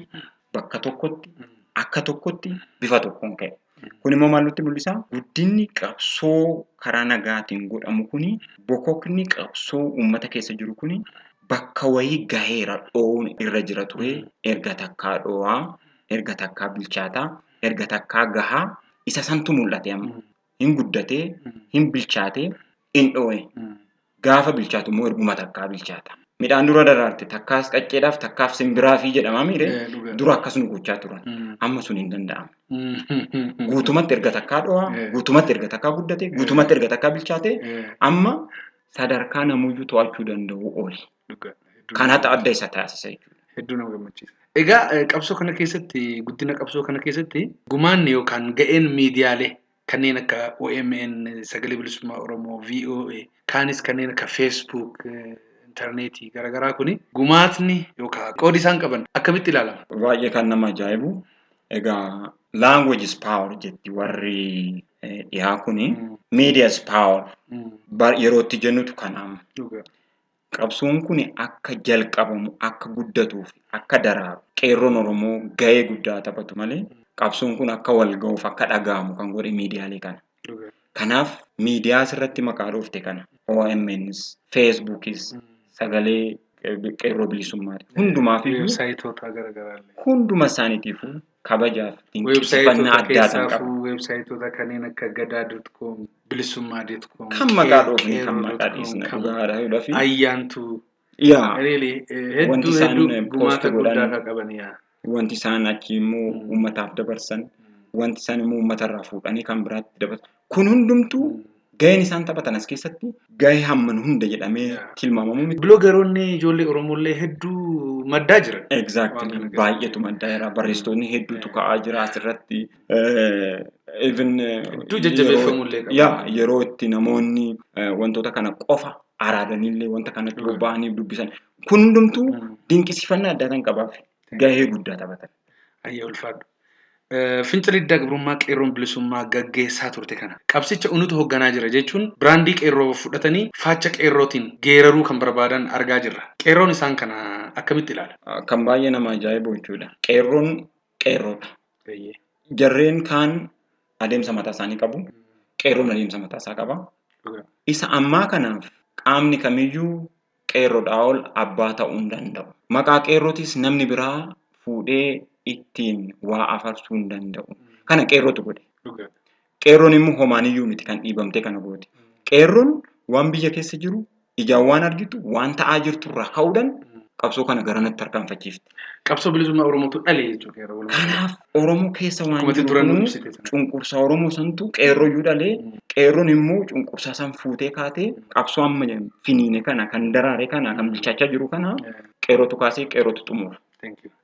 bakka tokkotti akka tokkotti bifa tokkoon ka'e. Kun immoo maal nutti mul'isa? Guddinni qabsoo karaa nagaatiin godhamu kuni bokokni qabsoo uummata keessa jiru kuni bakka wayii gaheera dhoowuun irra jira ture. Erga takkaa dhoowaa, erga takkaa bilchaataa, erga takkaa gahaa isa santu mul'ate amma. Hin guddatee, hin bilchaatee, hin dhoo'e. Gaafa bilchaatu immoo erguma takkaa bilchaata. Midhaan dura daraarte takkaas qacceedhaaf takkaaf simbiraafii jedhama miire dura akkas nu gochaa turan. Amma sun hin danda'amu. Guutumatti erga takkaa dho'aa, guutumatti erga takkaa guddate, guutumatti erga takkaa bilchaate amma sadarkaa namuyyuu to'achuu danda'u oli. Kanatu adda isa taasisa jechuudha. Hedduu nama gammachiisa. Egaa qabsoo kana keessatti guddina qabsoo kana keessatti gumaanni yookaan ga'een miidiyaalee kanneen akka OMN, Sagalee Bilisummaa Oromoo, VOA, kaanis kanneen akka Facebook, intarneetii garaagaraa kuni gumaatni yookaan qoodi isaan qaban akkamitti ilaalama? Baay'ee kan nama ajaa'ibu. Egaa language is power jetti warri dhiyaa kuni. Media is power. Yeroo itti jennutu kanaama. Qabsoon kun akka jalqabamu, akka guddatuuf, akka daraaru qeerroon Oromoo gahee guddaa taphatu malee qabsoon kun akka wal ga'uuf, akka dhaga'amu kan godhe miidiyaalee kana. Kanaaf miidiyaa asirratti maqaa dhoofte kana OMNs, Facebookis, sagalee qeerroo bilisummaati. Hundumaaf iyyuu Weebsaayitoota garaagaraa. Hunduma isaaniitiifuu kabajaaf dinqisiifannaa Weebsaayitoota addaa kan qabu. keessaafuu weebsaayitoota kanneen akka gadaa.com, bilisummaa.com, Kan maqaa dhoofne kan maqaa qeerroo.com, dhiisne kan dhugaadha fi ayyaantuu. Yaa Really wanti hedduu isaan hedduu post gumaata guddaa godhan kan qaban yaa. wanti isaan achi immoo uummataaf dabarsan Wanti isaan immoo uummatarraa fuudhanii kan biraatti dabarsan. Kun hundumtuu gaheen isaan taphatan as keessatti gahee hamman hunda jedhamee tilmaamamuu miti. Biloogaroonni ijoollee Oromollee hedduu maddaa jiran. Exactly. Baay'eetu maddaa jira. Barreessitoonni hedduutu ka'aa jira asirratti. Even Hedduu jajjabeeffamullee qaba. Yaa yeroo itti namoonni wantoota kana qofa araadanillee wanta kanatti bobba'anii dubbisan. Kun hundumtuu dinqisiifannaa addaa kan qabaaf gahee guddaa taphatan. Ayyee ulfaadhu. Fincila diddaa gabrummaa qeerroon bilisummaa gaggeessaa turte kana. Qabsicha unutu hoogganaa jira jechuun biraandii qeerroo fudhatanii faacha qeerrootiin geeraruu kan barbaadan argaa jirra. Qeerroon isaan kana akkamitti ilaala? Kan baay'ee nama ajaa'ibu jechuudha. Qeerroon qeerroodha. Jarreen kaan adeemsa mataa isaanii qabu. Qeerroon adeemsa mataa isaa qaba. Isa ammaa kanaaf qaamni kamiyyuu qeerroodhaa ol abbaa ta'uu hin danda'u. Maqaa qeerrootis namni biraa fuudhee ittiin waa afarsuu hin danda'u. Kana qeerrootu godhe. Qeerroon immoo homaaniyyuu miti kan dhiibamtee kana gooti. Qeerroon waan biyya keessa jiru ijaan waan argitu waan ta'aa jirtu irraa ka'uudhaan qabsoo kana garanatti harkaanfachiifte. Qabsoo bilisummaa Oromootu dhale jechuudha. Kanaaf Oromoo keessa waan jiru cunqursaa Oromoo santu qeerrooyyuu dhalee qeerroon immoo cunqursaa san fuutee kaatee qabsoo amma finiine kana kan daraare kana kan bilchaachaa jiru kana qeerrootu kaasee qeerrootu xumura.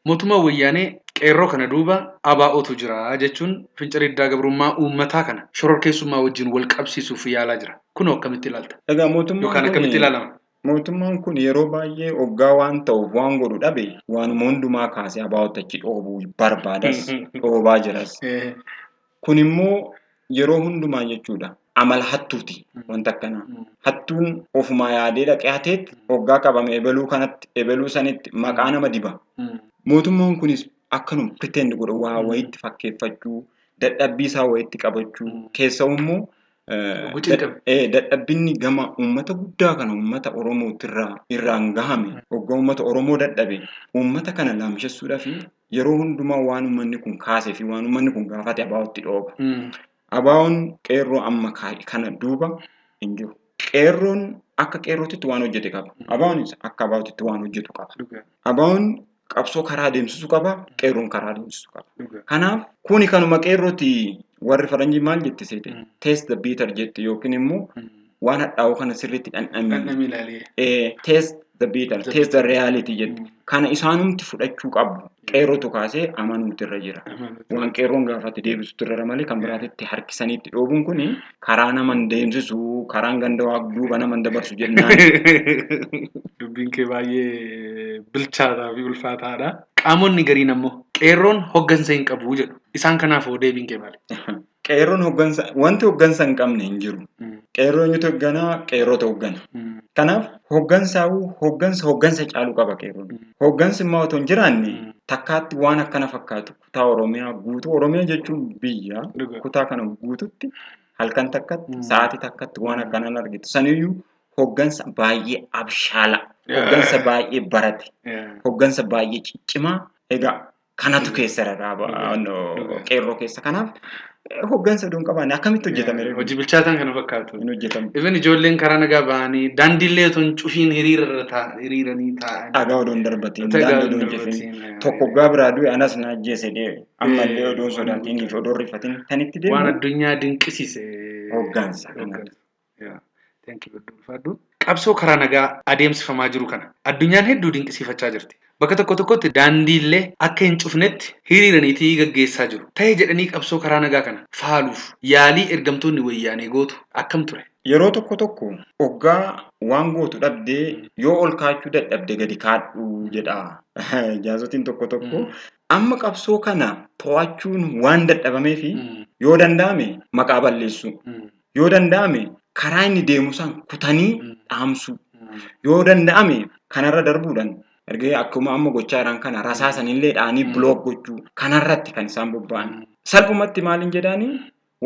Mootummaan wayyaanee qeerroo kana duuba ABO'tu jira jechuun fincila diddaa gabrummaa uummataa kana shororkeessummaa wajjin wal qabsiisuuf yaalaa jira. Kunoo akkamitti ilaalta? Egaa mootummaan Yookaan akkamitti ilaalama? Mootummaan kun yeroo baay'ee hoggaa waan ta'uuf waan godhu dhabe waanuma hundumaa kaasee ABO'tti achi dhoobuu barbaadas dhoobaa jiras. Kun immoo yeroo hundumaa jechuudha. Amala hattuuti wanta akkanaa. Hattuun ofumaa yaadee dhaqee hateetti hoggaa qabame ebeluu kanatti ebeluu sanitti maqaa nama diba. Mootummaan kunis akkanuma pretend godha waa wayitti fakkeeffachuu dadhabbii isaa wayitti qabachuu keessa'u immoo dadhabbinni gama uummata guddaa kana uummata Oromootti irraan gahame hoggaa uummata Oromoo dadhabe uummata kana laamshessuudhaaf yeroo hundumaa waan uummanni kun kaasee fi waan uummanni kun gaafate ABO'tti dhooba. ABO'n qeerroo amma kana duuba hin jiru. Qeerroon akka qeerrootitti waan hojjete qaba. ABO'nis akka ABO'titti waan hojjetu qaba. ABO'n qabsoo karaa adeemsisu qaba, qeerroon karaa adeemsisu qaba. Kanaaf kuni kanuma qeerrooti warri faranjii maal jette seete? Taste the bitter jette yookiin immoo waan hadhaa'u kana sirriitti dhandhamii. Taste the bitter, taste the reality jette. Kana isaanumti fudhachuu qabu. Qeerrootu kaasee amanuutu irra jira. Waan qeerroon gaafate deebisuutu irra malee kan biraatitti harkisaniitti dhoobuun kuni karaa nama hin deemsisu, karaan ganda waa duuba nama hin dabarsu jennaan. Dubbiin kee baay'ee bilchaataa fi ulfaataadha. Qaamonni gariin ammoo qeerroon hoggansa hin qabu jedhu. Isaan kanaaf hoo deebiin kee maali? Qeerroon hoggansa wanti hoggansa hin qabne hin jiru. Qeerroo eenyutu hogganaa? Qeerroota hoggana. Kanaaf hoggansaawuu hoggansa hoggansa caalu qaba qeerroon. Hoggansi immoo otoo hin jiraanne takkaatti waan akkana fakkaatu kutaa Oromiyaa guutuu Oromiyaa jechuun biyya kutaa kana guututti halkan takkatti sa'aatii takkatti waan akkanaan argitu. Saniyyuu hoggansa baay'ee abshaala, hoggansa baay'ee barate, hoggansa baay'ee ciccimaa. Egaa kanatu keessa rarraaba qeerroo keessa. Kanaaf hoggansa oduun qabaanne akkamitti hojjetame? Hojii bilchaataan kana fakkaatu. Hin hojjetamu. Even ijoolleen karaa nagaa bahanii daandiillee otoo hin cufiin hiriiranii taa'an. Dhagaa odoo hin darbatiin, daandii odoo hin cufin. Tokko hoggaa biraa du'e anas na ajjeese dhee ammallee odoo hin sodaatiin fi odoo hin rifatin kan itti deemu. Waan addunyaa dinqisiise. Hoggansa. Qabsoo karaa nagaa adeemsifamaa jiru kana addunyaan hedduu dinqisiifachaa jirti. Bakka tokko tokkotti daandiillee akka hin cufnetti hiriiraniitii gaggeessaa jiru. Ta'ee jedhanii qabsoo karaa nagaa kana faaluuf yaalii ergamtoonni wayyaanee gootu akkam ture? Yeroo tokko tokko hoggaa waan gootu dhabdee yoo ol kaachuu dadhabde gadi kaadhu jedha. Jaazotiin tokko tokko amma qabsoo kana to'achuun waan dadhabameefi yoo danda'ame maqaa balleessuu yoo danda'ame karaa inni deemu san kutanii dhaamsuu yoo danda'ame kanarra darbuudhaan erga akkuma amma gochaa jiran kana rasaasanillee dhaanii bilook gochuu kanarratti kan isaan bobba'an. Salphumatti maaliin jedhaanii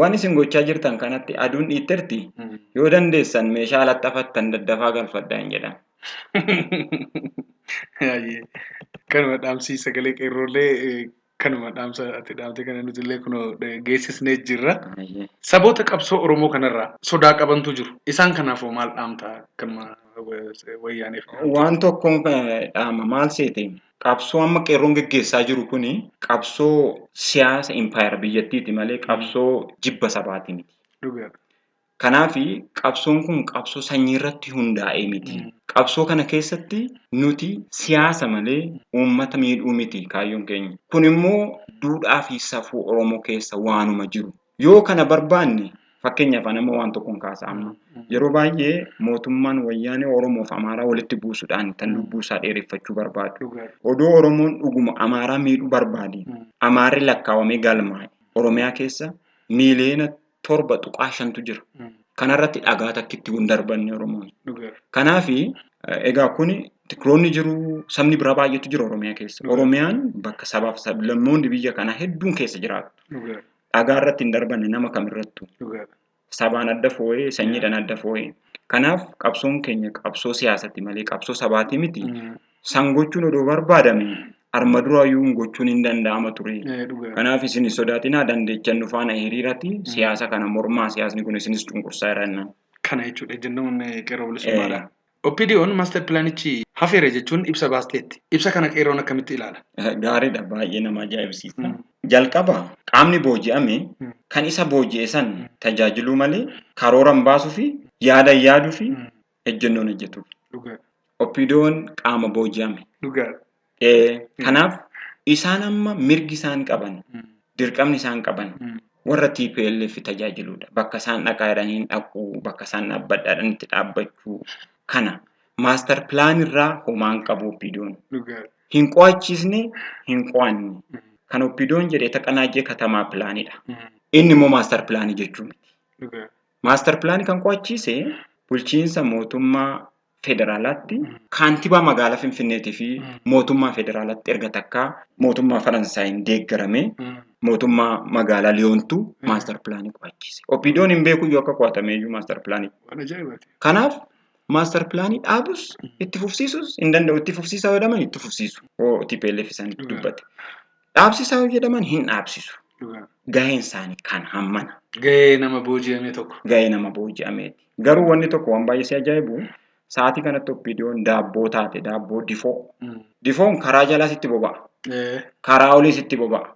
waan isin gochaa jirtan kanatti aduun dhiitterti yoo dandeessan meeshaa alatti afattan daddafaa galfadhaa hin jedhan. Kanuma dhaamsii sagalee qeerroollee Kanuma dhaamsa ati dhaamte kana nuti illee kunoo geessisnee jirra. Saboota qabsoo Oromoo kanarraa sodaa qabantu jiru. Isaan kanaafoo maal dhaamta kanuma wayyaaneef? Waan tokkoon dhaama maal seete? Qabsoo amma qeerroon geggeessaa jiru kuni qabsoo siyaasa impaayera biyyattiiti malee qabsoo jibba sabaati miti. Kanaafi qabsoon kun qabsoo sanyii irratti hundaa'ee miti. Qabsoo kana keessatti nuti siyaasa malee uummata miidhuu miti kaayyoon keenya. Kun immoo duudhaa fi safuu Oromoo keessa waanuma jiru. Yoo kana barbaanne fakkeenyaaf ani amma waan tokkoon kaasa amma. Yeroo baay'ee mootummaan wayyaanee Oromoo fi Amaaraa walitti buusuudhaan kan lubbuu isaa dheereffachuu barbaadu. Odoo Oromoon dhuguma Amaaraa miidhuu barbaade Amaarri lakkaawamee galmaa'e. Oromiyaa keessa miiliyoona 7.5tu jira. Kanarratti dhagaa takkitti hin darbanne Oromoon. Kanaafi egaa kuni tikiroonni jiru, sabni biraa baay'eetu jira Oromiyaa keessa. Oromiyaan bakka sabaaf sablammoonni biyya kanaa hedduun keessa jiraatu. Dhagaa irratti hin darbanne nama kamirrattu. Sabaan adda foo'ee, sanyiidhaan adda foo'ee. Kanaaf qabsoon keenya qabsoo siyaasati malee qabsoo sabaatii miti. San gochuun odoo barbaadame arma duraayyuu gochuun hin danda'ama ture. Kanaaf isin hin sodaatinaa dandeechan nu faana hiriirati siyaasa kana mormaa siyaasni kun isinis cunqursaa jira jennaan. Kana jechuudha ejjennoon qeerroo bilisummaadha. OPDO'n maaster pilaanichi hafeera jechuun ibsa baasteetti. Ibsa kana qeerroon akkamitti ilaala? Gaariidha baay'ee nama ajaa'ibsiisa. Jalqaba qaamni booji'ame kan isa booji'e san tajaajiluu malee karooran baasuu fi yaada yaaduu fi ejjennoon hojjetu. OPDO'n qaama booji'ame. Kanaaf isaan amma mirgi isaan qaban dirqamni isaan qaban warra TPLF tajaajiluudha. Bakka isaan dhaqaa jedhanii hin dhaquu, bakka isaan dhaabbadhaa jedhanii itti dhaabbachuu kana maaster pilaan irraa homaan qabu OPDO'n. Hin qo'achiisne, hin qo'anne. Kan OPDO'n jedhee taqanaajee katamaa pilaanidha. Inni immoo maaster pilaanii jechuu miti. Maaster pilaanii kan qo'achiise bulchiinsa mootummaa federaalaatti kaantibaa magaalaa Finfinneetii fi mootummaa federaalaatti erga takkaa mootummaa Faransaayiin deeggarame mootummaa magaalaa Liyoontu maaster pilaanii qo'achiise. OPDO'n hin beeku iyyuu akka qo'atame iyyuu maaster pilaanii. Kanaaf maaster pilaanii dhaabus itti fufsiisus hin danda'u. Itti fufsiisaa yoo jedhaman itti fufsiisu. TPLF isaan dubbate. Dhaabsisaa yoo jedhaman hin dhaabsisu. Gaheen isaanii kan hammana. Gahee nama booji'ame tokko. Gahee nama booji'ameeti. Garuu wanni tokko waan baay'ee si ajaa'ibu sa'aatii kanatti OPDO'n daabboo taate daabboo difoo. Difoon karaa jalaa sitti boba'a. Karaa olii sitti boba'a.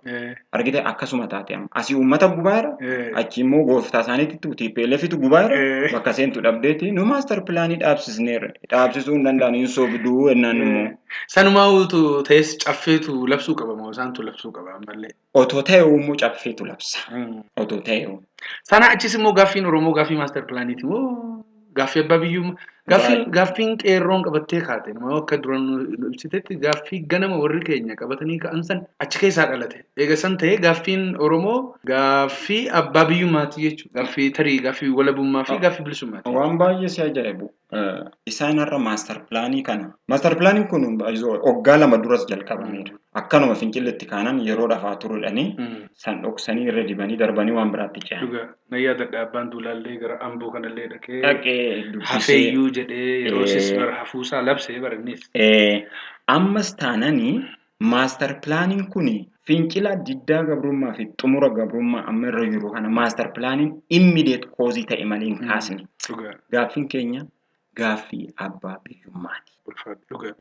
Argite akkasuma taate amma. Asii uummata gubaa jira. Achi immoo gooftaa isaaniitti TPLFitu gubaa jira. Bakka seentu dhabdeeti nu maaster pilaanii dhaabsisneerra. Dhaabsisuu hin danda'an hin sobduu jennaan immoo. Sanumaa utuu ta'es caffeetu labsuu qaba moo isaantu labsuu qaba ammallee. Otoo ta'e immoo caffeetu labsa. Otoo ta'e. Sana achis immoo gaaffiin Oromoo gaaffii maaster pilaaniiti moo gaaffii abbaa biyyummaa gaaffiin qeerroon qabattee kaate nama akka duraan nu ibsitetti gaaffii ganama warri keenya qabatanii ka'an san achi keessaa dhalate. Eega san ta'ee gaaffiin Oromoo gaaffii abbaa biyyummaati jechuudha. Gaaffii tarii gaaffii walabummaa fi gaaffii bilisummaati. Waan baay'ee si ajaa'ibu. Isaan har'a maaster pilaanii kana. Maaster pilaaniin kun waggaa 2 duras jalqabameera. Akkanuma Fincilletti kaanan yeroo dhafaa turuudhani san dhoksanii irra dibanii darbanii waan biraatti ce'an. Dhugaa. Nayyaa dadhaa abbaan duulaallee gara Amboo kanallee dhaqee Dhaqee dubbisee. Hafeeyyuu jedhee yeroo sis bara hafuusaa labsee bara innis. Ammas taananii maaster pilaaniin kun fincila diddaa gabrummaa fi xumura gabrummaa amma irra jiru kana maaster pilaaniin immediate koozii ta'e malee hin kaasne. Gaaffiin keenya gaaffii abbaa biyyummaati.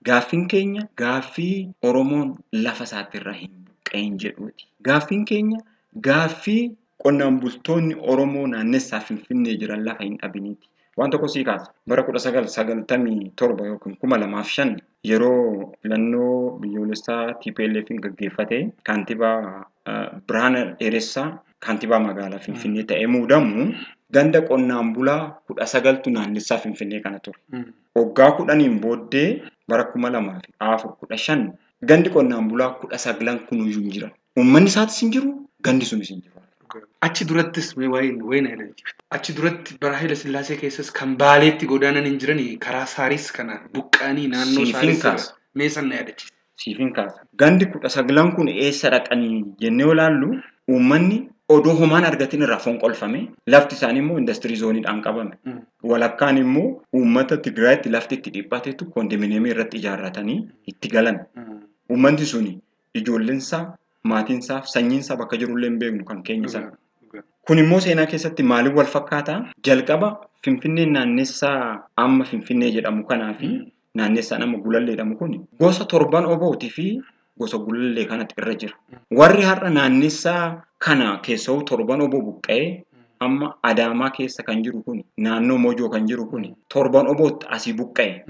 Gaaffiin keenya gaaffii Oromoon lafa isaatti irraa hin buqqa'in jedhuuti. Gaaffiin keenya gaaffii qonnaan bultoonni Oromoo naannessaa Finfinnee jiran lafa hin dhabiniiti. Waan tokko sii kaasa. Bara 1997 yookiin 2005 yeroo filannoo biyyoolessaa TPLF'n gaggeeffate kaantibaa Birhaana Dheeressaa kaantibaa magaalaa Finfinnee ta'ee muudamu ganda qonnaan bulaa 19tu naannessaa Finfinnee kana ture. Waggaa 10 booddee bara 2004-15 gandi qonnaan bulaa 19 kunuyyuu hin jiran. Uummanni isaatis hin jiru, gandi sunis hin jiru. Achi durattis mee waa'ee na ilaalchifte. Achi duratti bara Haayila Sillaasee keessas kan Baaleetti godaanan hin jiranii karaa Saaris kana buqqaanii naannoo Siifin Saaris kaasa. Mee san na yaadachiise. Siifin kaasa. Gandi 19 kun eessa dhaqanii jennee olaallu uummanni odoo homaan argatin irraa fonqolfame lafti isaanii immoo industirii zooniidhaan qabame. Walakkaan immoo uummata Tigraayitti lafti itti dhiphatetu koondominiyeemii irratti ijaarratanii itti galan. Uummanni suni ijoolleensaa Maatiin isaaf sanyiin isaa bakka jirullee hin beeknu kan keenya sana. Kun immoo seenaa keessatti maaliin wal fakkaataa? Jalqaba Finfinneen naannessaa amma Finfinnee jedhamu kanaa fi naannessaan amma Gulallee jedhamu kun gosa torban obootii fi gosa Gulallee kanatti irra jira. Warri har'a naannessaa kana keessa'u torban oboo buqqa'ee amma Adaamaa keessa kan jiru kun naannoo Mojoo kan jiru kun torban obootti asii buqqa'e.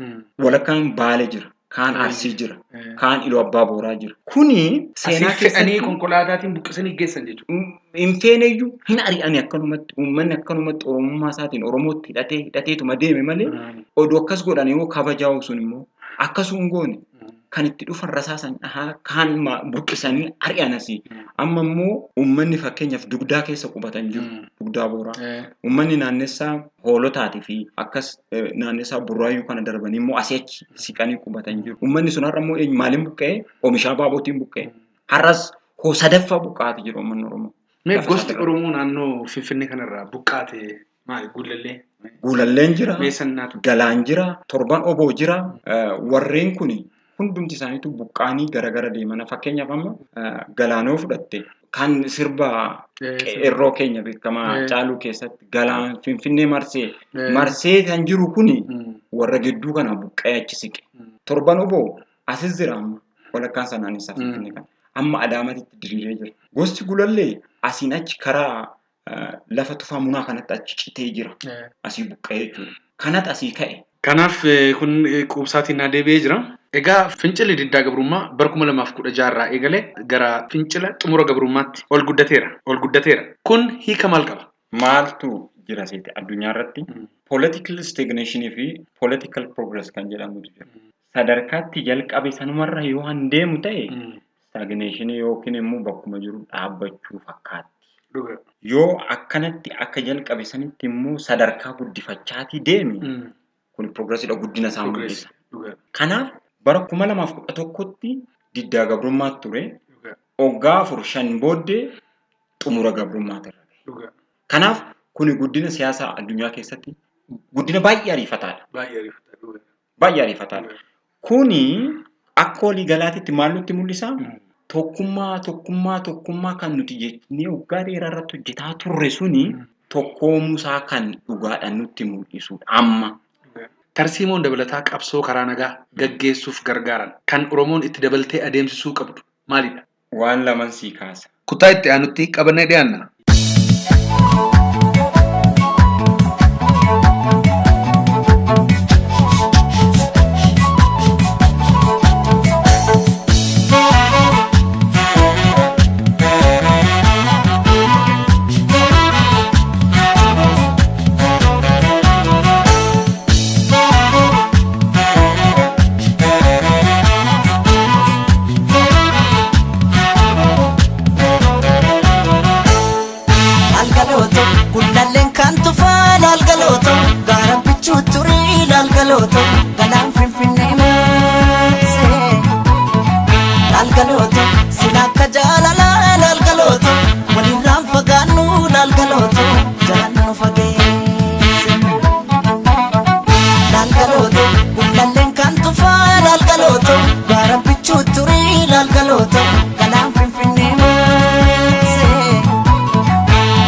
Walakkaan Baalee jira. Kaan Arsii jira. Kaan Iluu Abbaa Booraa jira. Kuni seenaa Asii fe'anii konkolaataatiin buqqisanii geessan jechuudha. Hin feeneyyuu hin ari'ani akkanumatti uummanni akkanumatti Oromummaa isaatiin Oromootti hidhatee hidhateetuma deeme malee oduu akkas godhan yoo kabajaa'u sun immoo akkasuma hin goone kan itti dhufan rasaasan dhahaa kaan buqqisanii ari'an asii. Amma immoo uummanni fakkeenyaaf dugdaa keessa qubatan jiru. Dugdaa Booraa. Uummanni naannessaa hoolotaatii fi akkas naannessaa burraayyuu kana darbanii immoo asii achi siqanii qubatan jiru. Uummanni sun har'a immoo maaliin buqqa'ee? Oomishaa baabootiin buqqa'e. Har'as hoo sadaffaa buqqaate jiru uummanni Oromoo. Mee gosti Oromoo naannoo Finfinnee kanarraa buqqaate maali? Guulallee? Guulalleen jira. Galaan jira. Torban oboo jira. Warreen kuni hundumti isaaniitu buqqaanii garagara deeman. Fakkeenyaaf amma galaanoo fudhatte kan sirba qeerroo keenya beekamaa Caaluu keessatti galaan Finfinnee marsee marsee kan jiru kuni warra gidduu kana buqqa'ee achi siqe. Torban oboo asis jira amma walakkaan sanaan isaa Finfinnee kana. Amma Adaamaatti diriiree jira. Gosti Gulallee asiin achi karaa lafa tufaa munaa kanatti achi citee jira. Asii buqqa'ee jechuudha. Kanatu asii ka'e. Kanaaf kun quubsaatiin naa deebi'ee jira. Egaa fincilli diddaa gabrummaa bara 2016 irraa eegalee gara fincila xumura gabrummaatti ol guddateera. Ol guddateera. Kun hiika maal qaba? Maaltu jira seete addunyaa irratti? Political stagnation fi political progress kan jedhamutu jira. Sadarkaatti jalqabe sanumarra yoo han deemu ta'e stagnation yookiin immoo bakkuma jiru dhaabbachuu fakkaatti. Yoo akkanatti akka jalqabe sanitti immoo sadarkaa guddifachaatii deeme kun progressidha guddina isaa mul'isa. Kanaaf bara 2011tti diddaa gabrummaa ture. Waggaa 4-5 booddee xumura gabrummaa ture. Kanaaf kuni guddina siyaasaa addunyaa keessatti guddina baay'ee ariifataadha. Baay'ee ariifataadha. Kuni akka walii galaatitti maal nutti mul'isa? Tokkummaa tokkummaa tokkummaa kan nuti jennee waggaa dheeraa irratti hojjetaa turre suni tokkoomuusaa kan dhugaadhaan nutti mul'isudha amma. Tarsiimoon dabalataa qabsoo karaa nagaa gaggeessuuf gargaaran kan Oromoon itti dabaltee adeemsisuu qabdu maalidha? Waan laman sii kaasa. Kutaa itti aanutti qabannee dhiyaanna. Galaan Finfinnee maasee laalgalooto sin akka jaalalaa laalgalooto walirraan fagaannu laalgalooto jalaan nu fageesse laalgalooto gullalleen kan tufaa laalgalooto gaara bichuu turii laalgalooto galaan Finfinnee maasee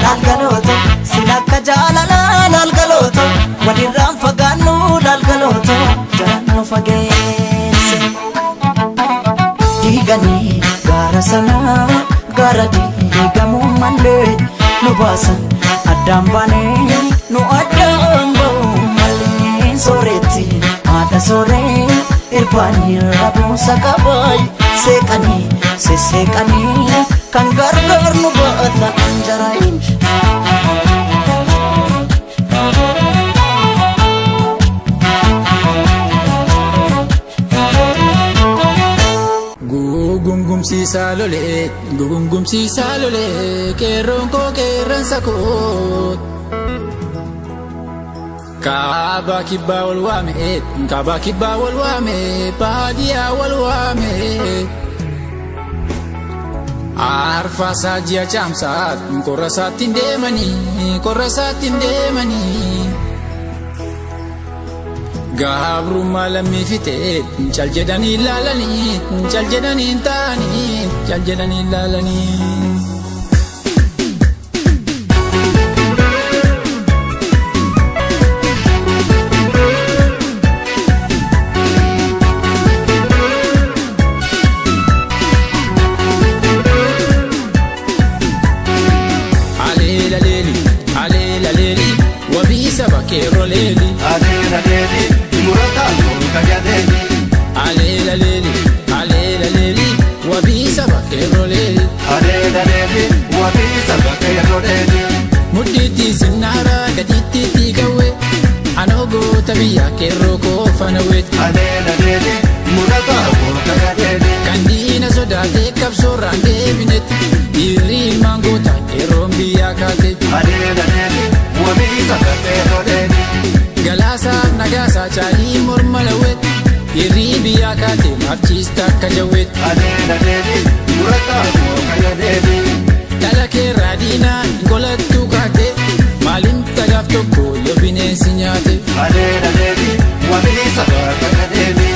laalgalooto sin akka jaalalaa laalgalooto walirraan fagaannu laalgalooto jalaan nu fageesse. Diiganii gaara sanaa gaara diigamuu malee nu baasan addaan baanee nu addaan ba'uu malee sooretti haadha sooree irbaanii rabuusa qabaay seeqanii sesseeqanii kan gargaar nu baata anjaraayin. Gugungumsiisaa lolee, gugungumsiisaa lolee, qeerroon koo qeerransa koo. Kaabaa kibbaa wal waame, kaabaa kibbaa wal waame, baadiyyaa wal waame. Arfaasaa ji'a caamsaa, qorra isaatti hin deemanii, qorra isaatti hin deemanii. Gabrummaa lammii fixee cal jedhanii ilaalanii cal jedhanii hin taa'anii cal jedhanii ilaalanii. Aleela leeli, aleela leeli, wabii saba qeerroo leeli. Aleela leeli, murataan kun kajadeeli. Aleela leeli, aleela leeli, wabii saba qeerroo leeli. Aleela leeli, wabii saba qeerroo leeli. Mudhiitti sinnaara gatiittiitti qawwee anoo goota biyyaa qeerroo koo faana weeti. Aleela leeli, murataan kun kajadeeli. Kan diina sodaatee qabsoorraan deebinetti dhiirri ilmaan goota qeerroon biyyaa kaate. Aleela leeli, wabii saba qeerroo leeli. Galaasaaf nagaasaa caalii morma lawweetti dhiirri biyyaa kaate maafchiista akka jawweetti. Aleela leeli, murataan kun kajadeeli. Dhala keerraa diinaa hin qolattuu kaate maaliin tagaaf tokko yoo bineensi nyaate. Aleela leeli, wabii saba kajadeeli.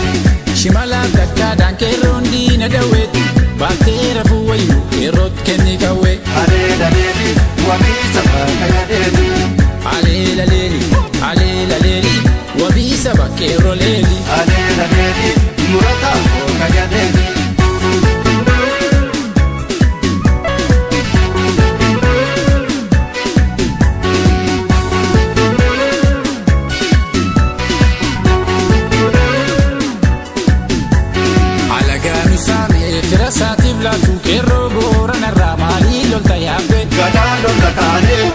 Shimalaaf takkaadhaan qeerroon diina dawweetti baattee rafuu wayyuu qeerrootti kenni qawwee. Aleela leeli, wabii saba kajadeeli. Aleela leeli, aleela leeli, wabii saba qeerroo leeli. Aleela leeli, murataan kun kajadeeli. Alagaan saamee fira isaatiif laatu qeerroo booranarraa maalii lolta yaabbe. Gadaa lola kaanee.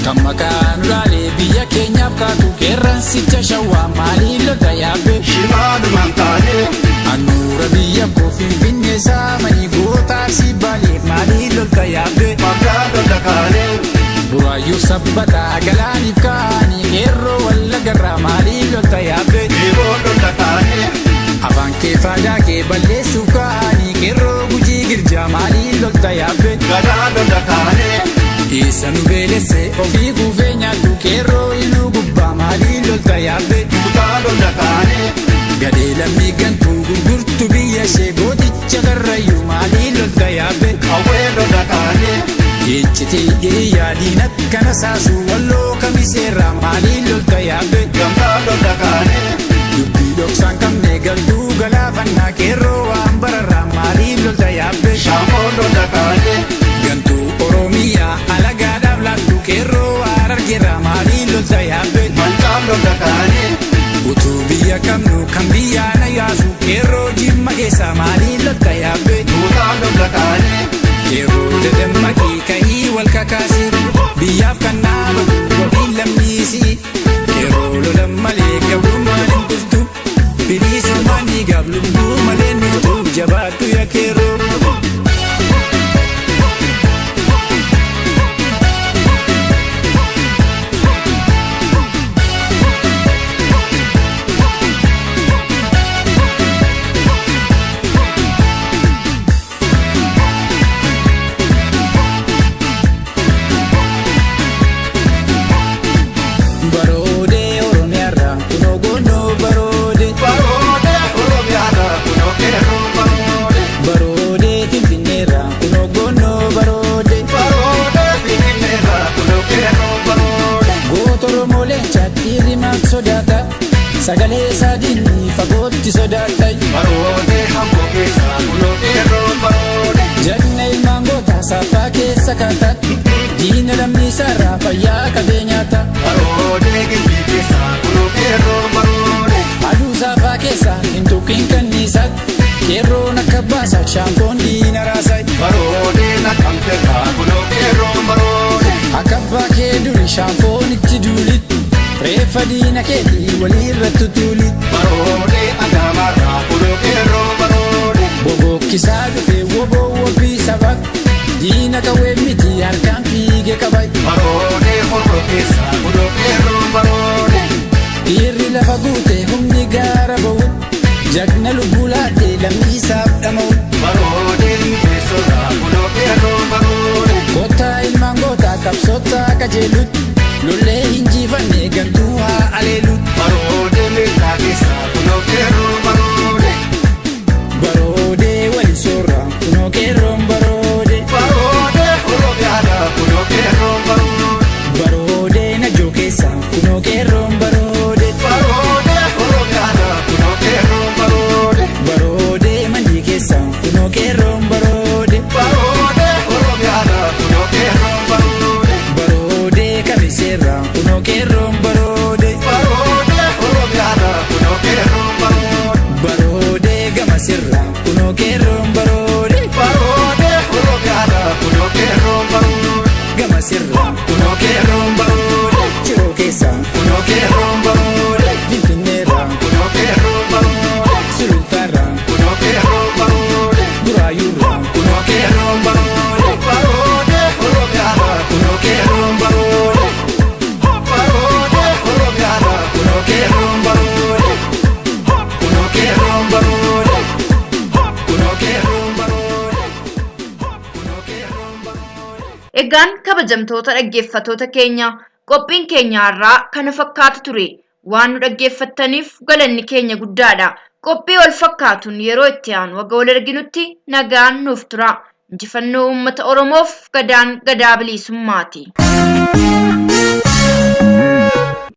Kan maqaan ulaalee biyya keenyaaf kaatu qeerransicha shawwaa maalii lolta yaabbe. Shimaalumaan taanee. Handhuura biyya koo finfinnee saamanii goota arsii baalee maalii lolta yaabbe. Magaa lola kaanee. Buraayyuu sabbataa galaaniif kaanii qeerroo wallagarraa maalii lolta yaabbe. Yeroo lola kaanee. Afaan kee faadaa kee balleessuuf kaanii qeerroo gujii girjaa maalii lolta yaabbe. Gadaa lola kaanee. Isa nu beelesse ofii kuufee nyaattu qeerroo iluu gubbaa maalii lolta yaabbe. Kutaa lola kaanee. Gadee lammii gantuu gurgurtu biyya ishee gooticha karrayyuu maalii lolta yaabbe. Qawwee lola kaanee. Iccitii hiriyaa diinatti kana saasu walloo kamiseerraa maalii lolta yaabbe. Gamtaa lola kaanee. Dubbii dhoksaan qabne galtuu galaafannaa qeerroo waan bararraa maalii lolta yaabbe. Shaamoo lola kaanee. Gantuu Oromiyaa alagaadhaaf laattu qeerroo harargeerraa maalii lolta yaabbe. Mancaa lola kaanee. Utuu biyya qabnu kan biyyaa na yaasu qeerroo jimma keessaa maalii lolta yaabbe. Tuutaa lola kaanee. Qeerroo dadammaqii ka'ii wal kakaasi biyyaaf kan dhaabatu wabii lammiisi. Qeerroo lolan malee gabrummaan hin dhuftu bilisummaan ni gaaf lubbuu malee nuftu jabaattu yaa qeerroo. Baroodee Oromiyaarraa kunoo goonoo baroodee. Baroodee Oromiyaarraa kunoo qeerroo baroodee. Baroodee Finfinneerraa kunoo goonoo baroodee. Baroodee Finfinneerraa kunoo qeerroo baroodee. Goota Oromoo leenca dhiirri maal sodaata? Sagalee isaa diinni fagootti sodaata. Baroodee hamboo keessaa kunoo qeerroo baroodee. Jagna ilmaan gootaa saafaa keessa kaata. Diina lammiisaarraa fayyaa qabee nyaata. Baroodee gimbii keessaa kunoo qeerroo baroodee. Aduu saafaa keessa hin tuqin kanniisaatti. Qeerroon akka baasaa shaampoon diina raasaa. Baroodee naqamteerraa kunoo qeerroo baroodee. Akka abbaa kee duri shaampoon itti duulitti. Reeffa diina keetii waliirratti tuuli. Baroodee adaamaarraa kunoo qeerroo baroodee. Bobokkisaa dhufee woboo wobii saba. Diina qawwee miti harkaan fiigee qaba. Baroodee horroo keessaa kunoo qeerroo baroodee. Dhiirri lafa guute humni gaara ba'u. Jagna lubbuu laatee lammiisaaf dhama'u. Baroodee mi'eessorraa kunoo qeerroo baroodee. Kottaa ilmaan gootaa qabsoota qajeelutti. Lollee hinjifanne gantuu haa aleelutti. Baroodee meeshaa keessaa kunoo qeerroo baroodee. Baroodee wali soorraa kunoo qeerroon baroodee. Harargeerraa kunoo qeerroon baroode. Ciroo keessaa kunoo qeerroon baroode. Finfinneerraa kunoo qeerroon baroode. Sulultaarraa kunoo qeerroon baroode. Buraayyuurraa kunoo qeerroon baroode. Baroode Oromiyaarraa kunoo qeerroon baroode. Baroode Oromiyaarraa kunoo qeerroon baroode. Kunoo qeerroon baroode. Kunoo qeerroon baroode. Kunoo qeerroon baroode. Egaan kabajamtoota dhaggeeffattoota keenya qophiin keenya har'aa kana fakkaatu ture. Waan nu dhaggeeffattaniif galanni keenya guddaadha. Qophii wal fakkaatuun yeroo itti aanu haga wal arginutti nagaan nuuf tura. Injifannoo uummata Oromoof gadaan gadaa bilisummaati.